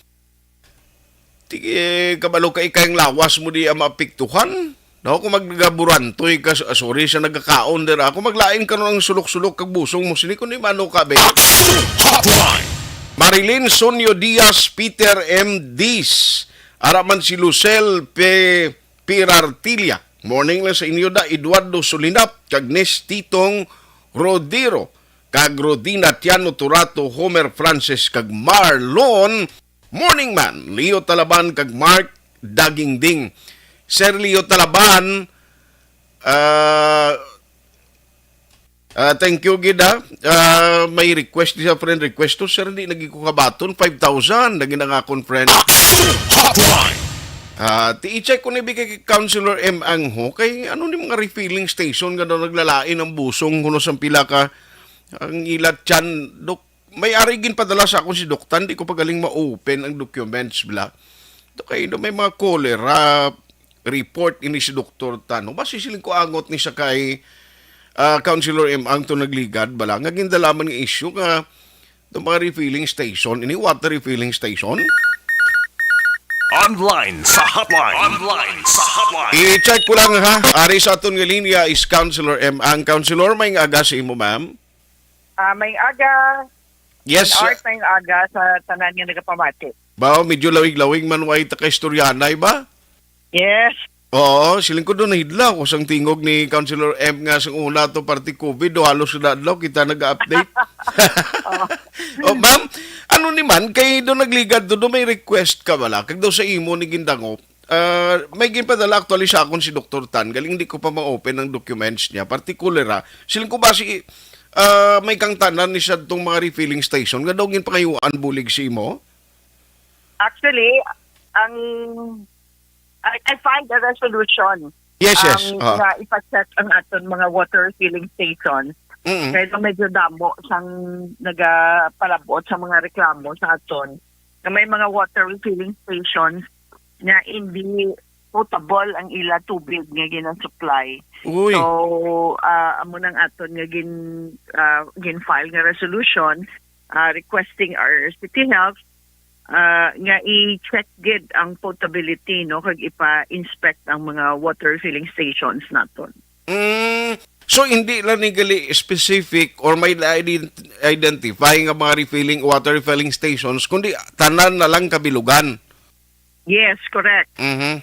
Ti, eh, kabalo ka ikay ang lawas mo di ang maapektuhan. No, kung maggaburantoy ka, s-, ah, sorry, sa nagakaon dira. Kung maglain ka nun ang sulok-sulok kag busong mo, sini kung di mano ka, be. Action Hotline! Marilyn Sonio Diaz, Peter M. Diz, ara man si Lucel P. Pirartilla. Morning lang sa inyo da, Eduardo Solinap, kag Nes Titong Rodero, kag Rodina Tiano Turato, Homer Francis, kag Marlon. Morning man, Leo Talaban, kag Mark Dagingding. Sir Leo Talaban, ah, Ah, thank you gid, ah. Ah, may request di sa friend request to, sir, hindi lagi ko kabaton, five thousand lagi na nga akon friend. Action Hotline! Ah, ti i-check ko ni bigay kay Councilor M. Angho kay ano ni mga refilling station nga daw naglalain ang busong kuno sang pila ka ang ilat tiyan, dok. May ari ginpadala sa akon si Doktan, di ko pa galing ma-open ang documents, bla. To kay no, may mga cholera report ini si Doktor Tano. Basi siling ko angot ni sa kay, ah, Councilor M. Ang to nagligad, bala, nga gindalaman nga issue nga to mga refilling station, ini water refilling station. Online sa hotline. Online sa hotline. I-check ko lang ha. Ari sa aton nga linya is Councilor M. Ang Councilor, may aga sa imo, ma'am. Ah, may aga. Yes. And art, may aga sa tanan nga nagapamati. Ba, medyo lawig-lawig man way ta ka istoryanay ba? Yes. Oo, siling ko doon nahidlaw ko sang tingog ni Councilor M nga sa una to party COVID, do halos na adlaw kita nag-update. Oh, ma'am, ano ni man, kay doon nagligad doon, may request ka bala, kag daw sa imo ni gindangop, ah, may ginpadala actually sa akon si Doktor Tan, galing hindi ko pa ma-open ang documents niya, particular ha, siling ko ba si, ah, may kangtanan ni siya tong mga refilling station, nga daw ginpangayuan bulig si imo? Actually, ang I, I filed a resolution, Yes, yes. um, Ah. nga ipa-check ang aton mga water refilling station. Mm. Kaya medyo damo sang nagapalabot sa mga reklamo sa aton na may mga water refilling stations nga hindi potable ang ila tubig nga ginasupply. Uy. So, ah, amo nang aton nga gin, ah, gin-file nga resolution, ah, requesting our city health, ah, nga i-check gid ang potability, no, kag ipa-inspect ang mga water refilling stations naton. Mm, so, hindi lang ni gali specific or may ident-, identify nga mga refilling, water refilling stations, kundi tanan na lang kabilugan. Yes, correct. Mhm.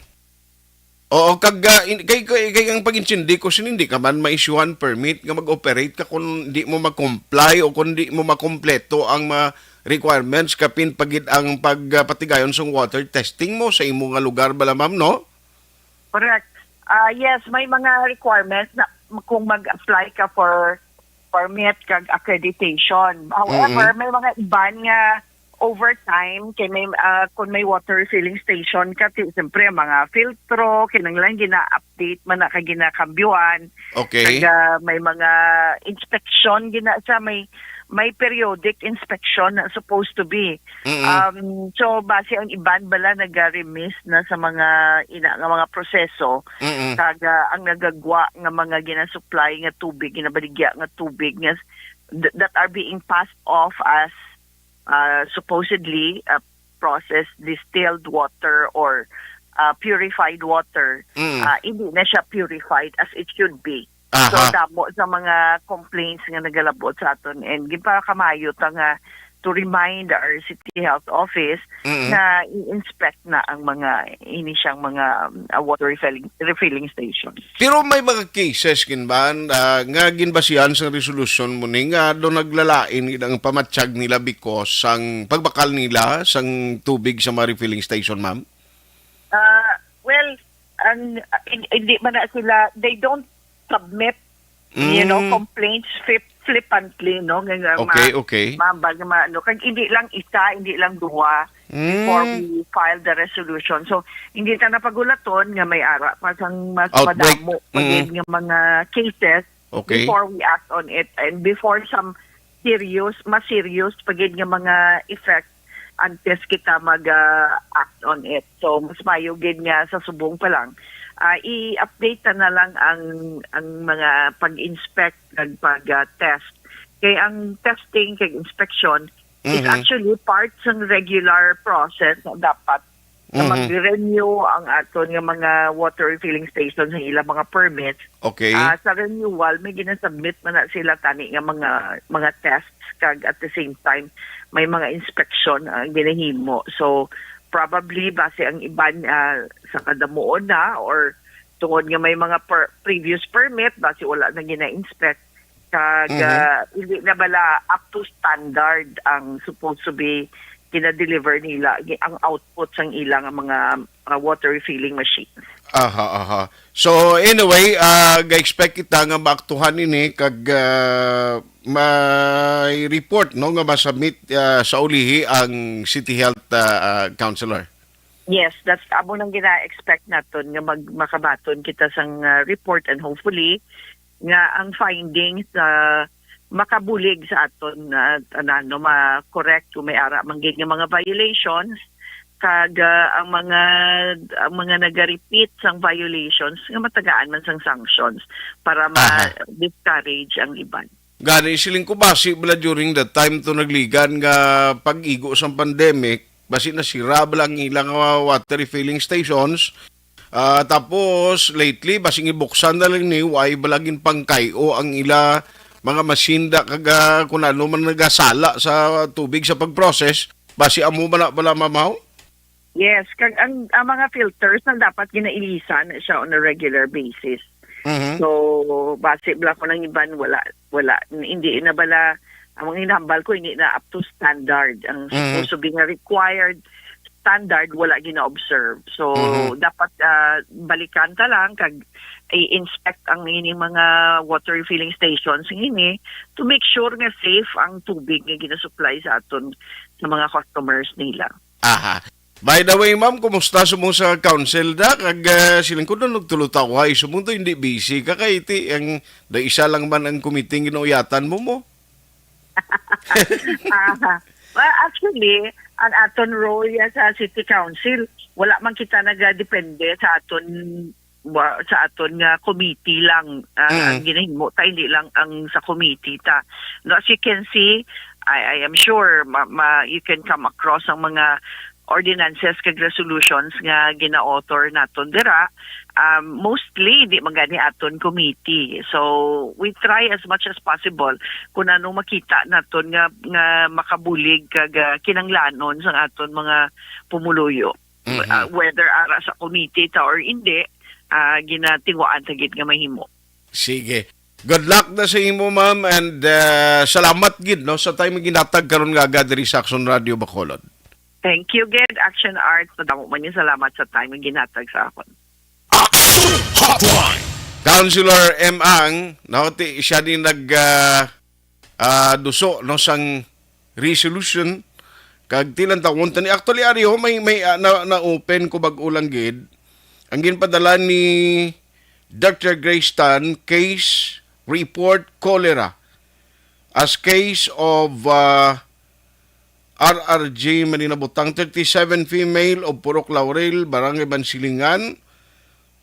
Oo, kag, ah, in-, kay, kay, kay ang pag-intindi ko, sin hindi ka man ma-issuehan permit nga mag-operate ka kung di mo mag-comply o kung di mo makompleto ang mga requirements, kapin pa gid ang pag, ah, patigayon sang water testing mo sa imo nga lugar bala, ma'am, no? Correct. Ah, yes, may mga requirements na kung mag-apply ka for permit kag accreditation. However, Mm-mm. may mga iban nga overtime kay may, ah, kung may water refilling station ka, ti-, siyempre, ang mga filtro, kinahanglan gina-update man na kag ginakambyoan. Okay. Kag, ah, may mga inspection gina sa may, may periodic inspection na supposed to be. Mm-mm. Um, so, base ang iban bala naga-remiss na sa mga ina nga mga proseso. Mm-mm. Kag, ah, ang nagagwa nga mga ginasupply nga tubig, ginabaligya nga tubig nga s-, th-, that are being passed off as, ah, supposedly, ah, processed distilled water or, ah, purified water, Mm. ah, hindi na siya purified as it should be. So, Aha. damo sa mga complaints nga nagalabot sa aton, and ginpakamayo ta nga to remind our City Health Office Mm-mm. na i-inspect na ang mga, ini siyang mga, um, uh, water refilling, refilling stations. Pero may mga cases, gin ba, ah, nga ginbasihan sang resolution mo ni nga do naglalain gid ang pamatyag nila because sang pagbakal nila sang tubig sa mga refilling station, ma'am? Ah, well, ang, hin-, hindi man na sila, they don't submit, you know, Mm. complaints flip-, flippantly, no? Nga, nga, Okay, ma-, okay. mambal nga ma-, ano, kag hindi lang isa, hindi lang duha before Mm. we file the resolution. So, hindi ta napagulaton nga may ara pa sang mas Outbreak. madamo pa Mm. gid nga mga cases Okay. before we act on it and before some serious, mas serious pa gid nga mga effect antes kita mag, ah, act on it. So, mas mayo gid nga sa subong pa lang, ah, i-update ta na lang ang, ang mga pag-inspect kag pag, ah, test. Kay ang testing kag inspection is Mhm. actually part sang regular process na dapat na Mhm. mag-renew ang aton nga mga water refilling station sa ilang mga permits. Okay. Ah, sa renewal, may ginasubmit man na sila tani nga mga, mga tests, kag at the same time, may mga inspection ang ginahimo. So, probably, base ang iban, ah, sa kadamuon na or tungod nga may mga per-, previous permit, base wala na gina-inspect, kag, Mhm. ah, hindi na bala up to standard ang supposed to be gina-deliver nila, gi-, ang output sang ilang mga, ah, water refilling machine. Aha, aha. So, anyway, ah, ga-expect kita nga maaktuhan ini kag, ah, may report, no, nga masubmit, ah, sa ulihi ang City Health, ah, ah, Councilor. Yes, that's amo nang gina-expect naton nga mag-, makabaton kita sang, ah, report, and hopefully nga ang findings, ah, makabulig sa aton, ah, tanan, no, ma-correct kung may ara man gid nga mga violations, kag, ah, ang mga, ang mga naga-repeat sang violations nga matagaan man sang sanctions para Aha. ma-discourage ang iban. Gani, siling ko, basi bala during that time to nagligan nga pag-igo sang pandemic, basi nasira bala ang ilang, ah, water refilling stations. Ah, tapos, lately, basi gibuksan na lang ni, way bala ginpangkay-o ang ila mga masinda kag, ah, kung ano man nagasala sa tubig sa pag-process, basi amo man na bala, ma'am, haw? Yes, kag ang, ang mga filters na dapat ginailisan na siya on a regular basis. Mhm. So, basi bala ko nang iban, wala, wala, hindi na bala, ang mga hinambal ko, hindi na up to standard. Ang Mhm. supposed to be nga required standard, wala gina-observe. So, Mhm. dapat, ah, balikan ta lang kag i-inspect ang ining mga water refilling stations ini to make sure nga safe ang tubig nga ginasupply sa aton, sa mga customers nila. Aha. By the way, ma'am, kumusta sa mo sa council da? Kag, ah, siling ko doon, nagtulo-tawa, iso mo to, hindi busy ka kay ti, ang, da isa lang man ang committee nga ginauyatan mo mo. Aha. Well, actually, ang aton role ya sa City Council, wala man kita nagadepende sa aton, wa-, sa aton nga committee lang, ah, Mm. ang ginahimo ta, hindi lang ang sa committee ta. No, as you can see, I, I am sure ma, ma, you can come across ang mga ordinances kag resolutions nga gina-author naton dira, um, mostly di man gani aton committee. So, we try as much as possible kung ano makita naton nga, nga makabulig kag, ah, kinanglanon sang aton mga pumuluyo. Mhm. Ah, whether ara sa committee ta or hindi, ah, ginatinguhaan ta gid nga mahimo. Sige. Good luck na sa imo, ma'am, and, ah, salamat gid, no, sa time nga ginhatag karon nga aga diri sa Action Radio Bacolod. Thank you gid, Action Art. Madamo man yung salamat sa time nga ginhatag sa akon. Action! Hotline. Councilor M. Ang, no, ti, siya din nag, ah, ah, duso, no, sang resolution. Kag tilang tawon tani. Actually, ari, ho, may, may, ah, na, na-open ko bag-o lang gid. Ang ginpadala ni Doctor Grace Tan, case report cholera. As case of, ah, R R G Manila Butang, thirty-seven, female of Purok Laurel, Barangay Bansilingan,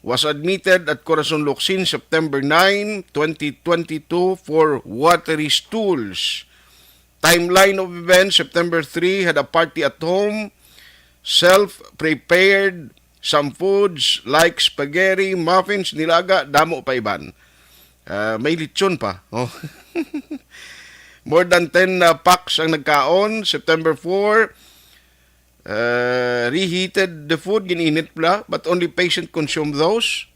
was admitted at Corazon Locsin, September nine, twenty twenty-two, for watery stools. Timeline of events: September three, had a party at home, self-prepared some foods like spaghetti, muffins, nilaga, damo pa iban. Ah, may lechon pa. Oh. More than ten, uh, packs ang nagkaon. September four, uh, reheated the food, gininit pala, but only patient consumed those.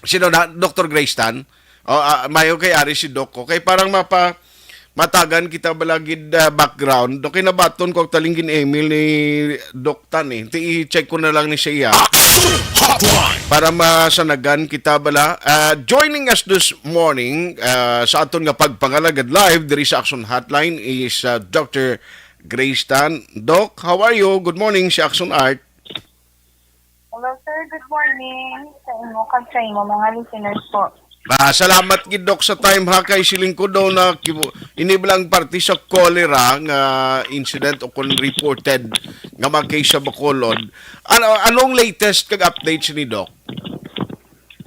Sino na? Doctor Grace Tan? O, ah, mayo kay ari si Doc. Okay, parang mapa-, matagan kita bala gid, ah, background. Okay, nabaton ko taling gin-email ni Doc Tan, eh. Ti, i-check ko na lang ni siya. Hotline. Para masanagan kita bala. Ah, joining us this morning, ah, sa aton nga pagpangalagad live diri sa Action Hotline is, ah, Doctor Grace Tan. Doc, how are you? Good morning, si Action Art. Hello, sir. Good morning sa imo kag sa imo mga listeners po. Ah, salamat gid, Doc, sa time, ha, kay siling ko daw na kibu-, ini ba lang parte sa cholera nga incident o kon reported nga mga case sa Bacolod. Ano, anong latest kag updates ni, Doc?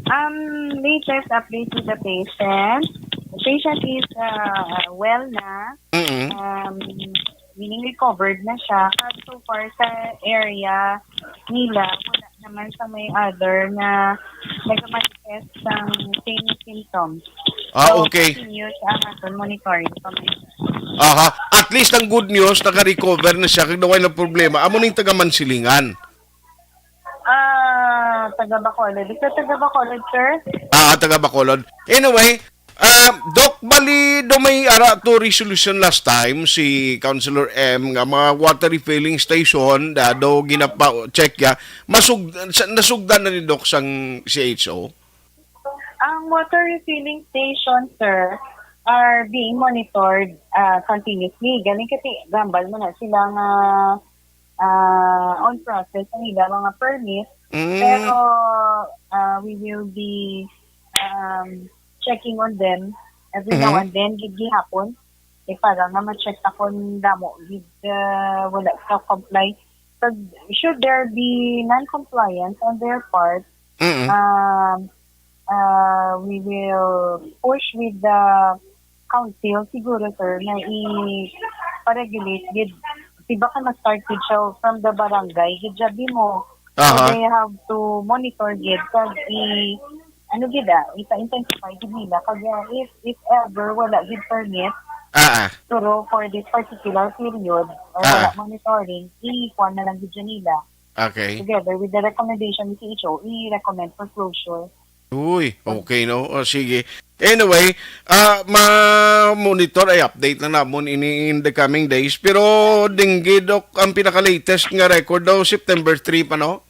Um, latest update with the patient. The patient is, uh, well na. Mm-mm. Um, meaning recovered na siya. At so far sa area nila, wala naman sa may other na nag-manifest sang same symptoms. Ah, so, okay. Continuous ang aton monitoring pa man. Aha. At least ang good news, naka-recover na siya. Kag naway na problema. Amo ning taga Mansilingan. Ah, taga Bacolod. Ikaw taga Bacolod, sir? Ah, taga Bacolod. Anyway, ah, Doc, bali do may ara to resolution last time si Councilor M nga mga water refilling station da do ginapa-check ya. Masug-, sa-, nasugdan na ni Doc sang C H O? Ang water refilling station, sir, are being monitored, ah, continuously. Galing kasi gambal mo na sila nga, ah, on process ang ila mga permit. Mm. Pero, ah, we will be, um, checking on them every now Mm-hmm. and then, gid gihapon. Eh, para nga ma-check ta kung damo gid, ah, wala sa comply. Pag, should there be non-compliance on their part, Mm-mm. um, uh, we will push with the council siguro, sir, na i-regulate gid. Di ba ka mag-start gid siya from the barangay, gid sabi mo. So, Aha. they have to monitor gid kag i-, ano gid, ah, ipa-intensify gid nila. Kag, ah, if, if ever wala gid permit, Ah, ah. pero for this particular period, or Ah, wala ah. monitoring, i-kuha na lang gid nila. Okay. Together with the recommendation ni C H O, i-recommend for closure. Uy, okay, no? O, sige. Anyway, ah, ma-monitor, ay update na namon ini in the coming days. Pero dengue, Doc, ang pinaka-latest nga record daw, September three pa, no?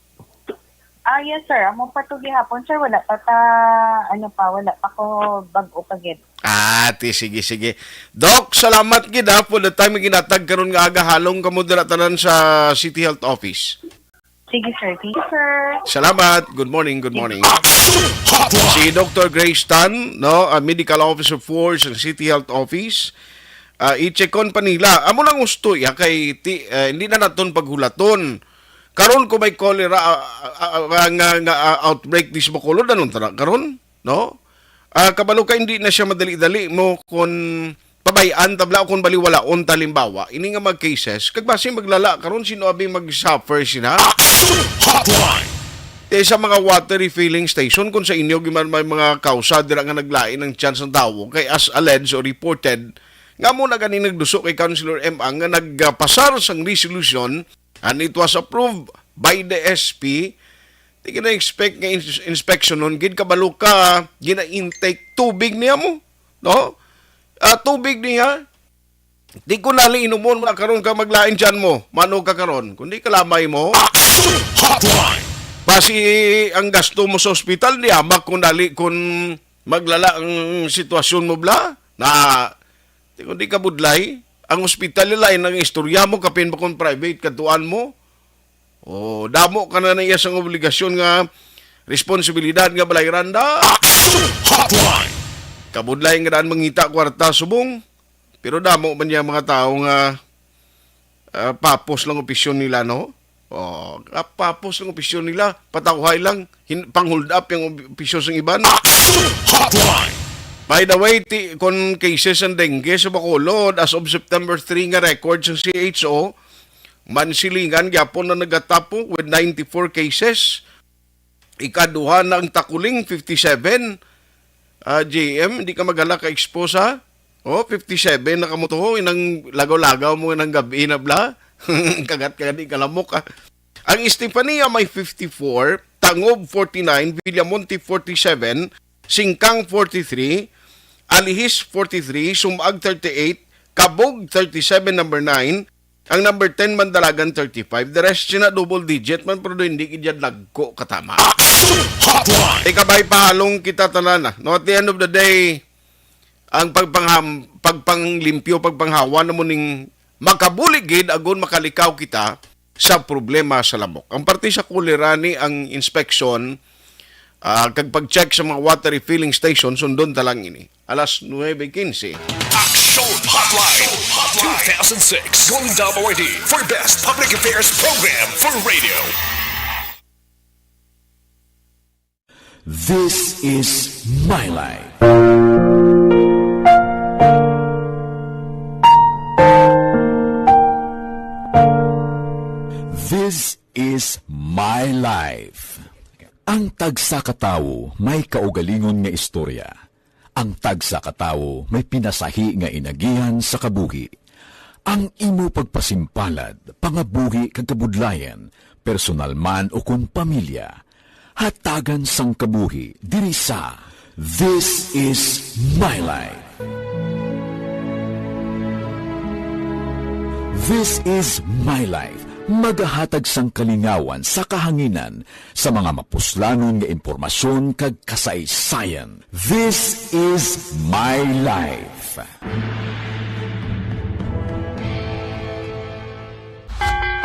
Ah, yes, sir. Amo pa to gihapon, sir. Wala pa ta, ano pa, wala pa ko bag-o pa gid. Ah, ti, sige, sige. Doc, salamat gid, ha, for the time nga ginatag karon nga aga. Halong kamo dira tanan sa City Health Office. Sige, sir. Thank you, sir. Salamat. Good morning, good morning. Action Hotline. Si Doctor Grace Tan, no, ah, Medical Officer four sa City Health Office. Ah, i-check on pa nila. Amo lang gusto, ya, kay ti-, eh, hindi na naton paghulaton. Karon, kung may cholera, ah, ah, ah, nga, nga, ah, outbreak di sa Bacolod, anong tara karon? No? Ah, kabalo ka, hindi na siya madali-dali mo kung pabay-an tabla o kung baliwalaon, talimbawa, ini nga mga cases, kag basi maglala karon, sino abi mag-suffer sina? Action Hotline. Eh, sa mga water refilling station, kung sa inyo, giman may mga kausa dira nga naglain ang chance ng tawo, kay as alleged or reported, nga mo na gani nagduso kay Councilor M. Ang nga nagpasar sang resolution, and it was approved by the S P, di ka na-expect nga ins-, inspeksyonon gid, kabalo ka, gina-intake tubig niya mo, no? Ah, tubig niya, di ko nali inumon, wala karon ka maglain dyan mo, mano ka karon, kundi kalamay mo. Action Hotline. Basi ang gasto mo sa ospital, di amak kung dali kung maglala ang sitwasyon mo, bla? Na, di ko, di ka budlay. Ang ospital, lain ang istorya mo, kapin ba kung private, katuan mo? O, damo ka na na iya sang obligasyon nga responsibilidad nga balay randa. Action Hotline! Kabudlay nga daan mangita kwarta subong. Pero damo man niya mga tao nga, ah, papos lang opisyon nila, no? O, ah, papos lang opisyon nila, patawhay lang, hin-, pang-hold up yung ob-, opisyon sang iban. Action Hotline! By the way, ti-, kon cases ang dengue sa Bacolod, as of September three nga record sa C H O, Mansilingan gyapon na nagatapo with ninety-four cases. Ikaduha na ang Takuling, fifty-seven. Ah, J M, di ka maghala ka expose, ha? Oh, fifty-seven na kamo to, inang lagaw-lagaw mo inang gabi na, bla. Kagat ka, di ka lamok, ha? Ang Estefania may fifty-four, Tangob forty-nine, Villamonte forty-seven, Singkang forty-three, Alihis forty-three, Sumag thirty-eight, Kabog thirty-seven, number nine, ang number ten, Mandalagan thirty-five. The rest sina double digit man, pero hindi gid yan dagko katama. Action Hotline! Ikabay pahalong kita tanan, ah. No, at the end of the day, ang pagpangham-, pagpanglimpyo, pagpanghawa na mo ning makabulig gid, agon makalikaw kita sa problema sa lamok. Ang parte sa kolera ni ang inspeksyon, ah, kag pag-check sa mga water refilling station, sundon ta lang ini. Alas nuebe quince. Action Hotline, two thousand six Golden Dome Awardee for Best Public Affairs Program for Radio. This is My Life. This is My Life. Ang tagsa ka tawo may kaugalingon nga istorya. Ang tagsa ka tawo may pinasahi nga inagihan sa kabuhi. Ang imo pagpasimpalad, pangabuhi kag kabudlayan, personal man ukon pamilya, hatagan sang kabuhi diri sa This Is My Life. This Is My Life, magahatag sang kalingawan sa kahanginan sa mga mapuslanon nga impormasyon kag kasaysayan. This Is My Life.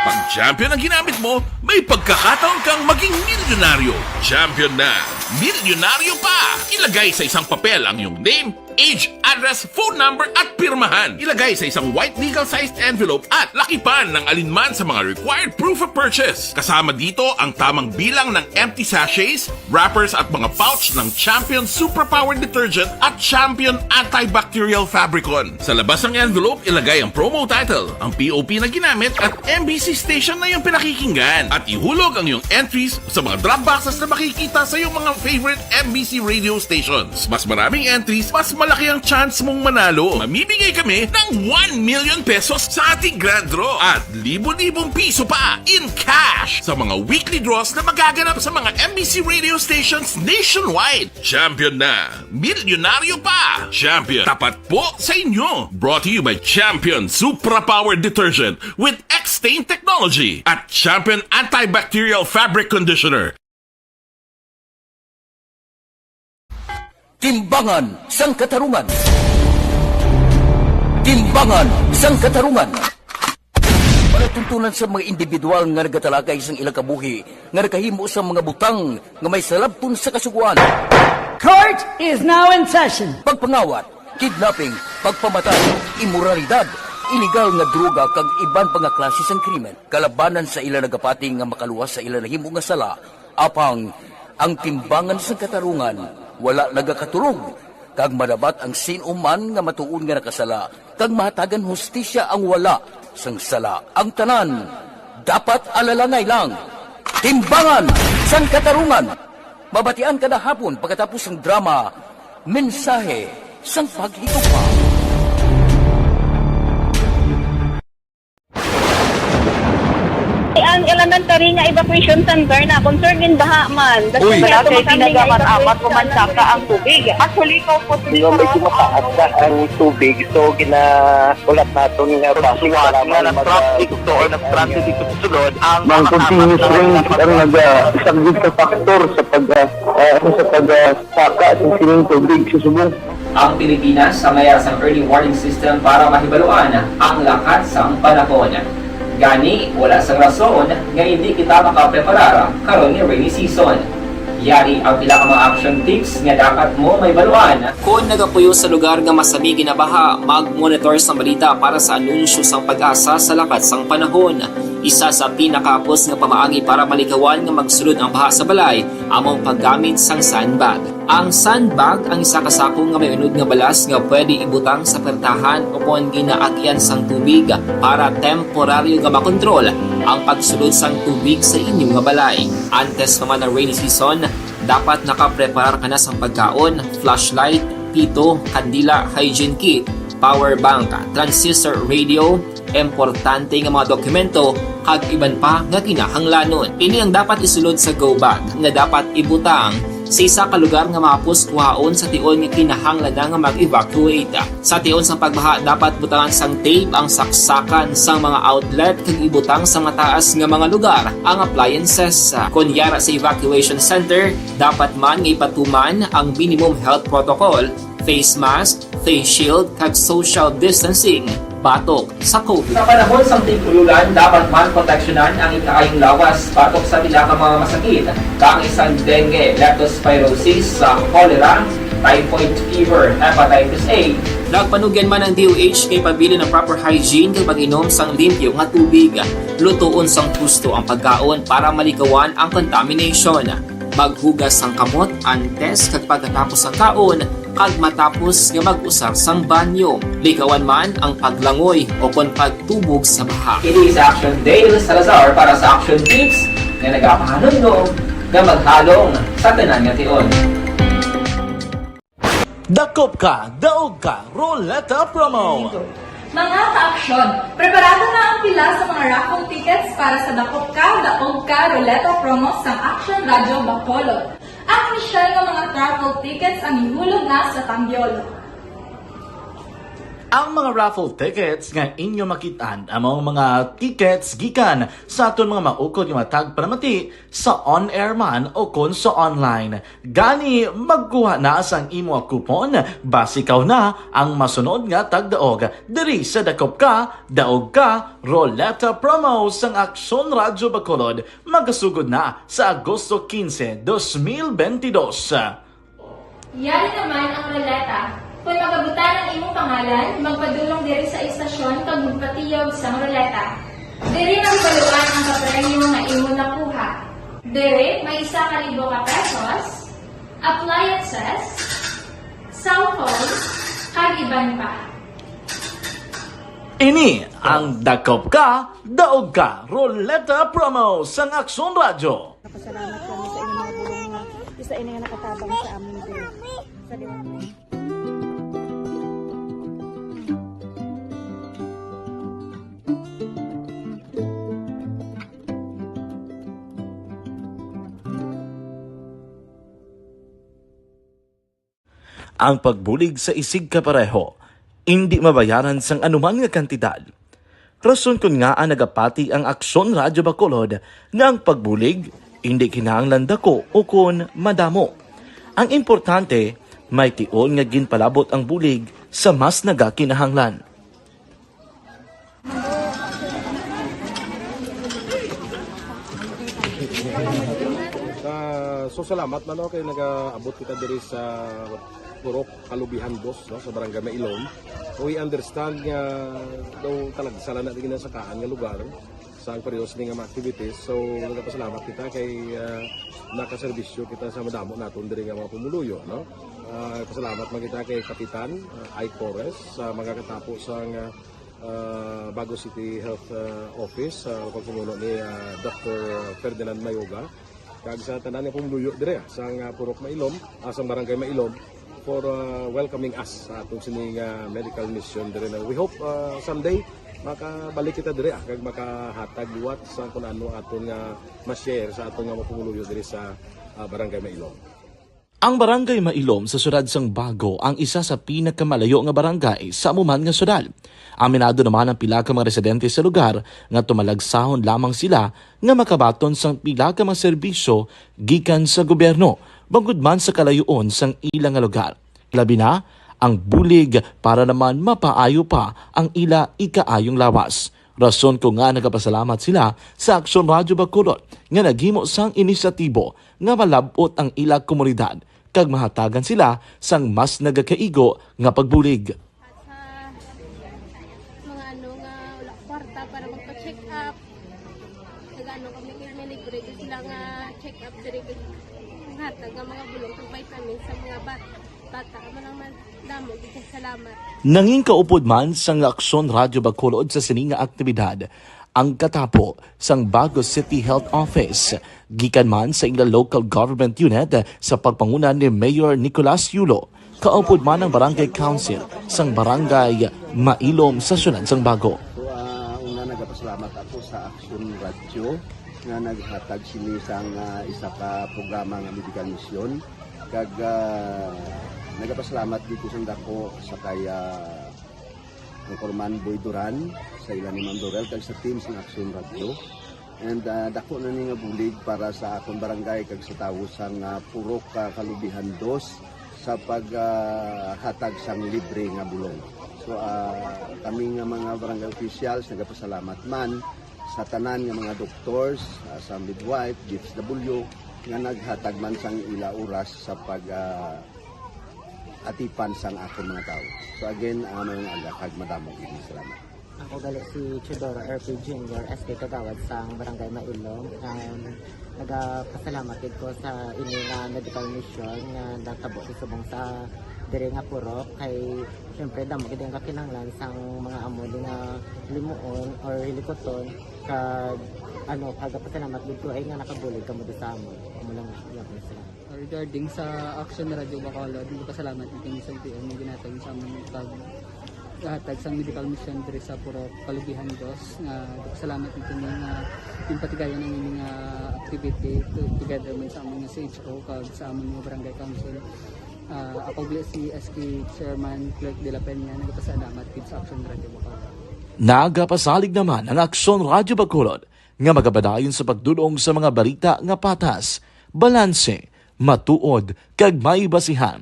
Pag champion ang ginamit mo, may pagkakataon kang maging milyonaryo. Champion na, milyonaryo pa! Ilagay sa isang papel ang iyong name, age, address, phone number, at pirmahan. Ilagay sa isang white legal-sized envelope at lakipan ng alinman sa mga required proof of purchase. Kasama dito ang tamang bilang ng empty sachets, wrappers, at mga pouch ng Champion Superpower Detergent at Champion Antibacterial Fabricon. Sa labas ng envelope, ilagay ang promo title, ang P O P na ginamit, at M B C station na iyong pinakikinggan. At ihulog ang iyong entries sa mga drop boxes na makikita sa iyong mga favorite M B C radio stations. Mas maraming entries, mas malaki ang chance mong manalo. Mamimigay kami ng one million pesos sa ating grand draw at libo-libong piso pa in cash sa mga weekly draws na magaganap sa mga M B C radio stations nationwide. Champion na! Milyonaryo pa! Champion, tapat po sa inyo! Brought to you by Champion Supra Power Detergent with X-Stain Technology at Champion Antibacterial Fabric Conditioner. Timbangan sang Katarungan. Timbangan sang Katarungan. Palatuntunan sa mga individual nga nagatalakay sang ilang kabuhi nga nakahimo sa mga butang nga may salabton sa Kasugoan. Court is now in session. Pagpangawat, kidnapping, pagpamatay, imoralidad, iligal nga droga, kag iban pa nga klase sang krimen. Kalabanan sa ila nagapati nga makaluwas sa ila nahimo nga sala, apang ang timbangan sang katarungan wala nagakatulog, kag madabat ang sin-o man nga matuod nga nakasala, kag mahatagan hustisya ang wala sang sala. Ang tanan dapat alalangay lang. Timbangan sang Katarungan. Mabatian kada hapon pagkatapos sang drama, Mensahe sang Paghigugma. Ang elementary nga evacuation center na concern in baha man. That's Uy. Why Wala ato kay makami nga ginagaman-amat evacuation mo man saka ang tubig. Actually, ikaw po Di ba, medyo mataas na ang tubig, so ginaulat naton nga base Pagsuwat para nga man nag-traffic mag- to or nag-transit dito sa sulod, ang Ang mga continuous apat na rain dapat ang nag-, ah, isang big factor sa pag, ah, ah, ano, sa pag, ah, saka sa sining tubig sa subong. Ang Pilipinas sa mayara sang early warning system para mahibaluan ang lakat sang panahon. Gani, wala sang rason nga hindi kita makapreparar karon nga rainy season. Yari ang pila ka mga action tips nga dapat mo mahibaluan. Kon nagapuyo sa lugar nga masami ginabaha, mag-monitor sang balita para sa anunsyo sang PAGASA sa lakat sang panahon. Isa sa pinakahapos nga pamaagi para malikawan nga magsulod ang baha sa balay amo ang paggamit sang sandbag. Ang sandbag ang isa ka sako nga may unod nga balas nga pwede ibutang sa pertahan o kon ginaagyan sang tubig para temporaryo nga makontrol ang pagsulod sang tubig sa inyo nga balay. Antes pa man ang rainy season, dapat nakapreparar ka na sang pagkaon, flashlight, pito, kandila, hygiene kit, power bank, transistor radio, importante nga mga dokumento, kag iban pa nga kinahanglanon. Ini ang dapat isulod sa go bag nga dapat ibutang sa isa ka lugar nga mahapos kuhaon sa tion nga kinahanglan na nga mag-evacuate. Sa tion sang pagbaha, dapat butangan sang tape ang saksakan sang mga outlet kag ibutang sa mataas nga mga lugar ang appliances. Kon yara sa evacuation center, dapat man nga ipatuman ang minimum health protocol, face mask, face shield, kag social distancing batok sa COVID. Sa panahon sang tig-ulan, dapat man proteksyonan ang ikaayong lawas batok sa pila ka mga masakit, kaangay sang dengue, leptospirosis, sa cholera, typhoid fever, hepatitis A. Nagpanugyan man ang D O H kay pabilin ang proper hygiene kag pag-inom sang limpyo nga tubig. Lutoon sang husto ang pagkaon para malikawan ang contamination. Maghugas sang kamot antes kag pagkatapos sang kaon, kag matapos nga mag-usar sang banyo. Likawan man ang paglangoy o kon pagtubog sa baha. Ini si Action Dale Salazar para sa Action Tips nga nagapahanumdom nga maghalong sa tanan nga tion. Dakop Ka, Daog Ka, Roleta Promo. Mga ka-aksyon, preparado na ang pila sa mga raffle tickets para sa Dakop Ka, Daog Ka, Roleta Promo sang Action Radio Bacolod. Ang opisyal nga mga raffle tickets ang ihulog na sa Tambiolo. Ang mga raffle tickets nga inyo makit-an amo ang mga tickets gikan sa aton mga maukod nga mga tagpanamati sa on-air man o kon sa online. Gani, magkuha na sang imo coupon, basi ikaw na ang masunod nga tagdaog diri sa Dakop Ka, Daog Ka, Roleta Promo sang Aksyon Radyo Bacolod, magasugod na sa Agosto quince, dos mil veintidós. Yari naman ang roleta. Kung magabutang ang imong pangalan, magpadulong diri sa istasyon kag magpatiyog sang roleta. Diri mahibaluan ang kapremyo nga imo nakuha. Diri may isa ka libo ka pesos, appliances, cellphone, kag iban pa. Ini ang Dakop Ka, Daog Ka, Roleta Promo sang Aksyon Radyo. Napasalamat kami sa inyong mga bulong nga isa ini nga nakatabang sa amin diri. Sa Ang pagbulig sa isigkapareho indi mabayaran sang anuman nga kantidad. Rason kon ngaa nagapati ang Aksyon Radyo Bacolod nga ang pagbulig indi kinahanglan dako ukon madamo. Ang importante, may tion nga ginpalabot ang bulig sa mas nagakinahanglan. Ah, so salamat man, no, kay nagaabot kita diri sa Purok Kalubihan Dos, no, sa Barangay Mailom. We understand nga daw talagsa lang na di ginasakaan nga lugar sa ang pareho sini nga mga activities. So, nagapasalamat kita kay, ah, nakaserbisyo kita sa madamo naton diri nga mga pumuluyo, no? Ah, pasalamat man kita kay Kapitan, ah, Ike Torres sa magakatapo sa nga, ah, Bago City Health, ah, Office, sa pagpamuno ni, ah, Doctor Ferdinand Mayoga. Kag sa tanan nga pumuluyo dire, ah, sa nga Purok Mailom, ah, sa Barangay Mailom, for, ah, welcoming us sa atong sini nga medical mission dire na. We hope, ah, someday, Makabalik kita diri, ah, kag makahatag liwat sa kung ano aton nga ma-share sa aton nga mga pumuluyo diri sa, ah, Barangay Mailom. Ang Barangay Mailom sa siyudad sang Bago ang isa sa pinakamalayo nga barangay sa amo man nga siyudad. Aminado naman ang pila ka mga residente sa lugar nga tumalagsahon lamang sila nga makabaton sang pila ka mga serbisyo gikan sa gobyerno, bangod man sa kalayoon sang ila nga lugar. Labi na ang bulig para naman mapaayo pa ang ila ikaayong lawas. Rason ko nga nagapasalamat sila sa Aksyon Radyo Bacolod nga naghimo sang inisyatibo nga malab-ot ang ila komunidad kag mahatagan sila sang mas nagakaigo nga pagbulig. Sa mga ano nga wala kwarta para magpa-check up. Nagano kami kay may libre gyud sila nga check up diri kay hatag nga mga bulong kag vitamin sa mga bat bata. Amo lang man damo gyud kay salamat. Nangin kaupod man sang Aksyon Radyo Bacolod sa sini nga aktibidad ang katapo sang Bago City Health Office gikan man sa ila local government unit sa pagpanguna ni Mayor Nicolas Yulo. Kaupod man ang Barangay Council sang Barangay Mailom sa siyudad sang Bago. So, ah, una nagapasalamat ako sa Action Radio nga naghatag sini sang ah, isa ka programa nga medical mission. Kag ah, nagapasalamat dito sa dako sa kay ah, Anchorman Boy Duran, sa ila ni Ma'am Dorel, kag sa team sang Action Radio. And ah, dako na ni nga bulig para sa akon barangay kag sa tawo sang ah, Purok ah, Kalubihan Dos sa paghatag sang libre nga bulong. So ah, kami nga mga barangay officials nagapasalamat man sa tanan nga mga doctors, ah, sa midwife, D S W nga naghatag man sang ila oras sa pag ah, atipan sang akon mga tawo. So again, ah, mayong aga kag madamo gid nga salamat. Ako gali si Teodoro R P Junior, S K Kagawad sang Barangay Mailom. Um, nagapasalamat gid ko sa ini nga medical mission nga natabo sa subong sa diri nga purok kay syempre damo gid ang kakinahanglan sang mga amo di nga limuon or hilikoton kag ano, nagapasalamat gid ko ay nga nakabulig kamo sa amon. Amo lang gyapon sila. Regarding sa Action Radio Bacolod, nagpasalamat kami sa L T O nga ginhatag sa amon pag hatag sang medical mission diri sa Purok Kalubihan Dos. Nga nagpasalamat kami nga ginpatigayon ang ini nga activity to, together man sa amon nga C H O kag sa amon nga barangay council. Ah, ako gali si S K Chairman Clerk de la Peña, nagpasalamat gid sa Action Radio Bacolod. Nagapasalig naman ang Aksyon Radyo Bacolod nga magapadayon sa pagdul-ong sa mga balita nga patas, balanse, matuod, kag may basihan.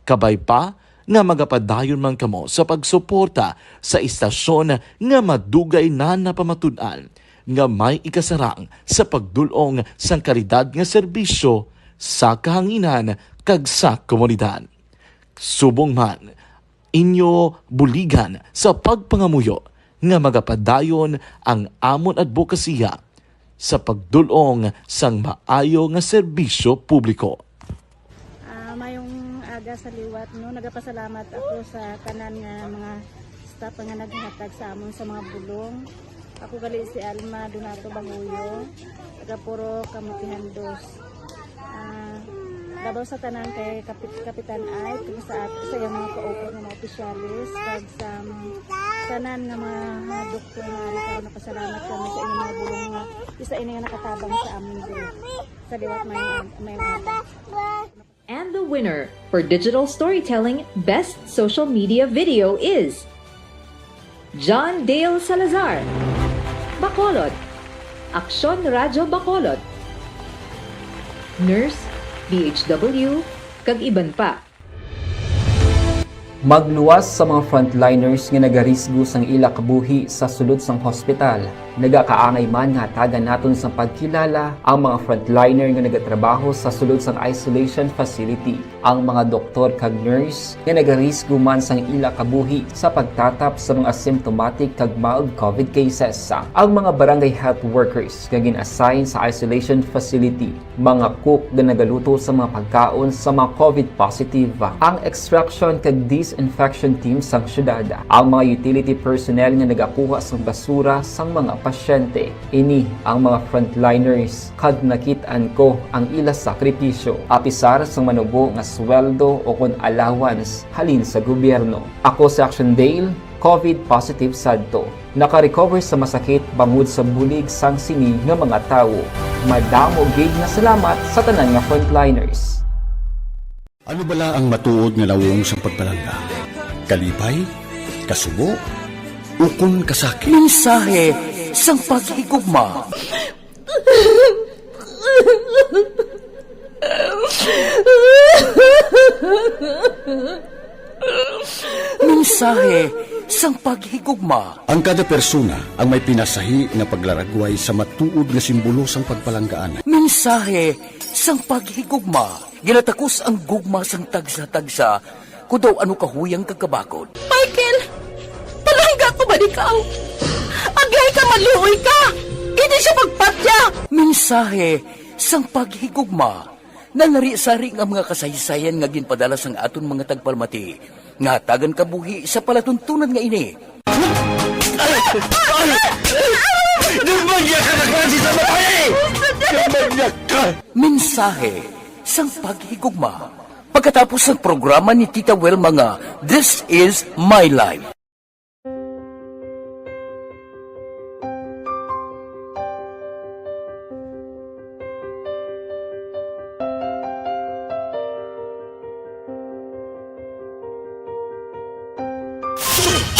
Kabay pa nga magapadayon man kamo sa pagsuporta sa istasyon nga madugay na napamatud-an nga may ikasarang sa pagdul-ong sang kalidad nga serbisyo sa kahanginan kag sa komunidad. Subong man, inyo buligan sa pagpangamuyo nga magapadayon ang amon adbokasiya sa pagdul-ong sang maayo nga serbisyo publiko. Ah, mayong aga sa liwat, no. Nagapasalamat ako sa tanan nga mga staff nga naghatag sa amon sa mga bulong. Ako gali si Alma Donato Bahuyo, taga Purok Kamutihan Dos. Ah, labaw sa tanan kay Kapit Kapitan Ike, kag sa at sa iyang mga kaupod nga mga opisyalis, kag sa tanan nga mga, mga doktor nga ari karon, nagapasalamat kami sa inyong mga bulong nga isa ini nga nakatabang sa amin diri. Sa liwat may may mga And the winner for Digital Storytelling Best Social Media Video is John Dale Salazar, Bacolod, Aksyon Radyo Bacolod, Nurse, D H W, kag iban pa. Magluwas sa mga frontliners nga nagarisgo sang ila kabuhi sa sulod sang hospital. Nagakaangay man nga hatagan naton sang pagkilala ang mga frontliner nga nagatrabaho sa sulod sang isolation facility, ang mga doktor kag nurse nga nagarisgo man sang ila kabuhi sa pagtatap sa mga asymptomatic kag mild COVID cases, ang mga barangay health workers nga gin-assign sa isolation facility, mga cook nga nagaluto sa mga pagkaon sa mga COVID positive, ang extraction kag disinfection team sang syudad, ang mga utility personnel nga nagakuha sang basura sang mga pasyente. Ini ang mga frontliners kag nakit-an ko ang ila sakripisyo, apisar sang manubo nga sweldo o kon allowance halin sa gobyerno. Ako si Action Dale, COVID positive sadto. Naka-recover sa masakit bangod sa bulig sang sini nga mga tawo. Madamo gid nga salamat sa tanan nga frontliners. Ano bala ang matuod nga nawong sang pagpalangga? Kalipay? Kasubo? Ukon kasakit? Mensahe sang paghigugma. Mensahe sang paghigugma. Ang kada persona ang may pinasahi nga paglaragway sa matuod nga simbolo sang pagpalanggaan. Mensahe sang paghigugma. Ginatakos ang gugma sang tagsa-tagsa, kun daw ano kahuyang kag kabakod. Michael, palangga ko ba ikaw? Agay ka, maluoy ka! Hindi siya pagpatya! Mensahe sang paghigugma. Nalarisari nga mga kasaysayan nga ginpadala sang aton mga tagpalamati nga hatagan kabuhi sa palatuntunan nga ini. Ay! Ay! Demonyo ka na klase sa babae! Demonyo ka! Mensahe sang paghigugma. Pagkatapos sang programa ni Tita Wilma nga This Is My Life.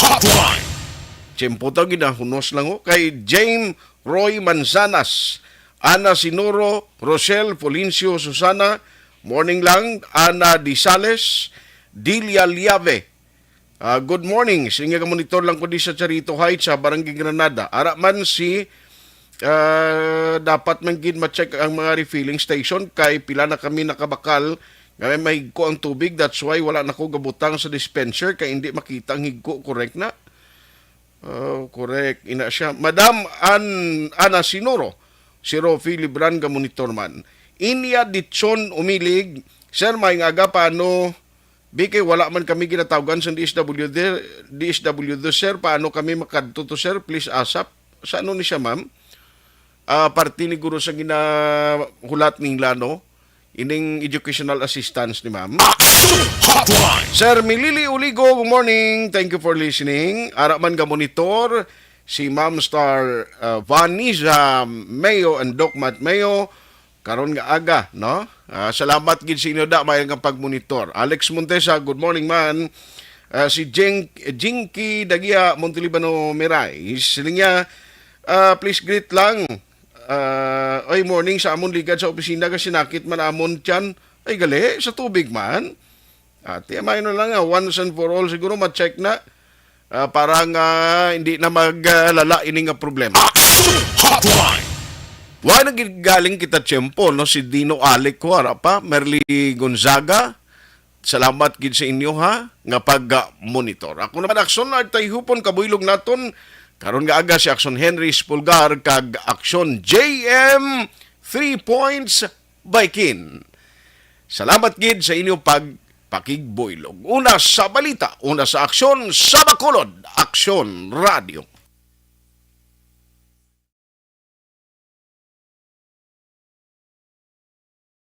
Hotline. Tiyempo ta, ginahunos lang ho. Kay James Roy Manzanas, Ana Sinuro, Rochelle Polincio, Susana, morning lang, Ana Disales, Dilia Liave. Ah, good morning. Sige nga, monitor lang ko di sa Charito Heights, sa Barangay Granada. Ara man si, ah, dapat man gid ma-check ang mga refilling station kay pila na kami nakabakal nga may mahigko ang tubig. That's why wala na ko gabutang sa dispenser kay hindi makita ang higko. Correct na? Oh, correct. Ina siya. Madam An-, Ana Sinuro, si Rofi Libran nga monitor man. Inya Ditson Umilig, "Sir, may nga aga, paano? Bi kay wala man kami ginatawgan sa D S W D, D S W D, sir. Paano kami makadto to, sir? Please, asap." Sa ano ni siya, ma'am? Ah, parte ni guro sa ginahulat ni Lano, ining educational assistance ni ma'am. Action Hotline. Sir Milili Uligo, good morning. Thank you for listening. Ara man nga monitor, si Ma'am Star, uh, Vanessa Mayo and Doc Matt Mayo, karon nga aga, no? Ah, salamat gid sa inyo da, may nga pagmonitor. Alex Montesa, good morning man. Ah, si Jing, Jinky Dagia Montelibano Mirais, sila niya, ah, please greet lang. Ah, ay, morning sa amon ligad sa opisina, kasi nakit man amon tiyan. Ay, gali, sa tubig man. Ati, amay na lang nga, once and for all, siguro ma-check na. Ah, para nga hindi na maglala ini nga problema. Action Hotline. Wa na gid galing kita tiyempo, no? Si Dino Alic, wala pa. Merly Gonzaga, salamat gid sa inyo, ha, nga pag-monitor. Ako naman, Action Art Tayhupon, kabuylog naton. Karon nga aga si Action Henry Spulgar kag Action J M Three Points Baikin. Salamat gid sa inyo pagpakigbuylog. Una sa balita, una sa aksyon, sa Bacolod, Aksyon Radio.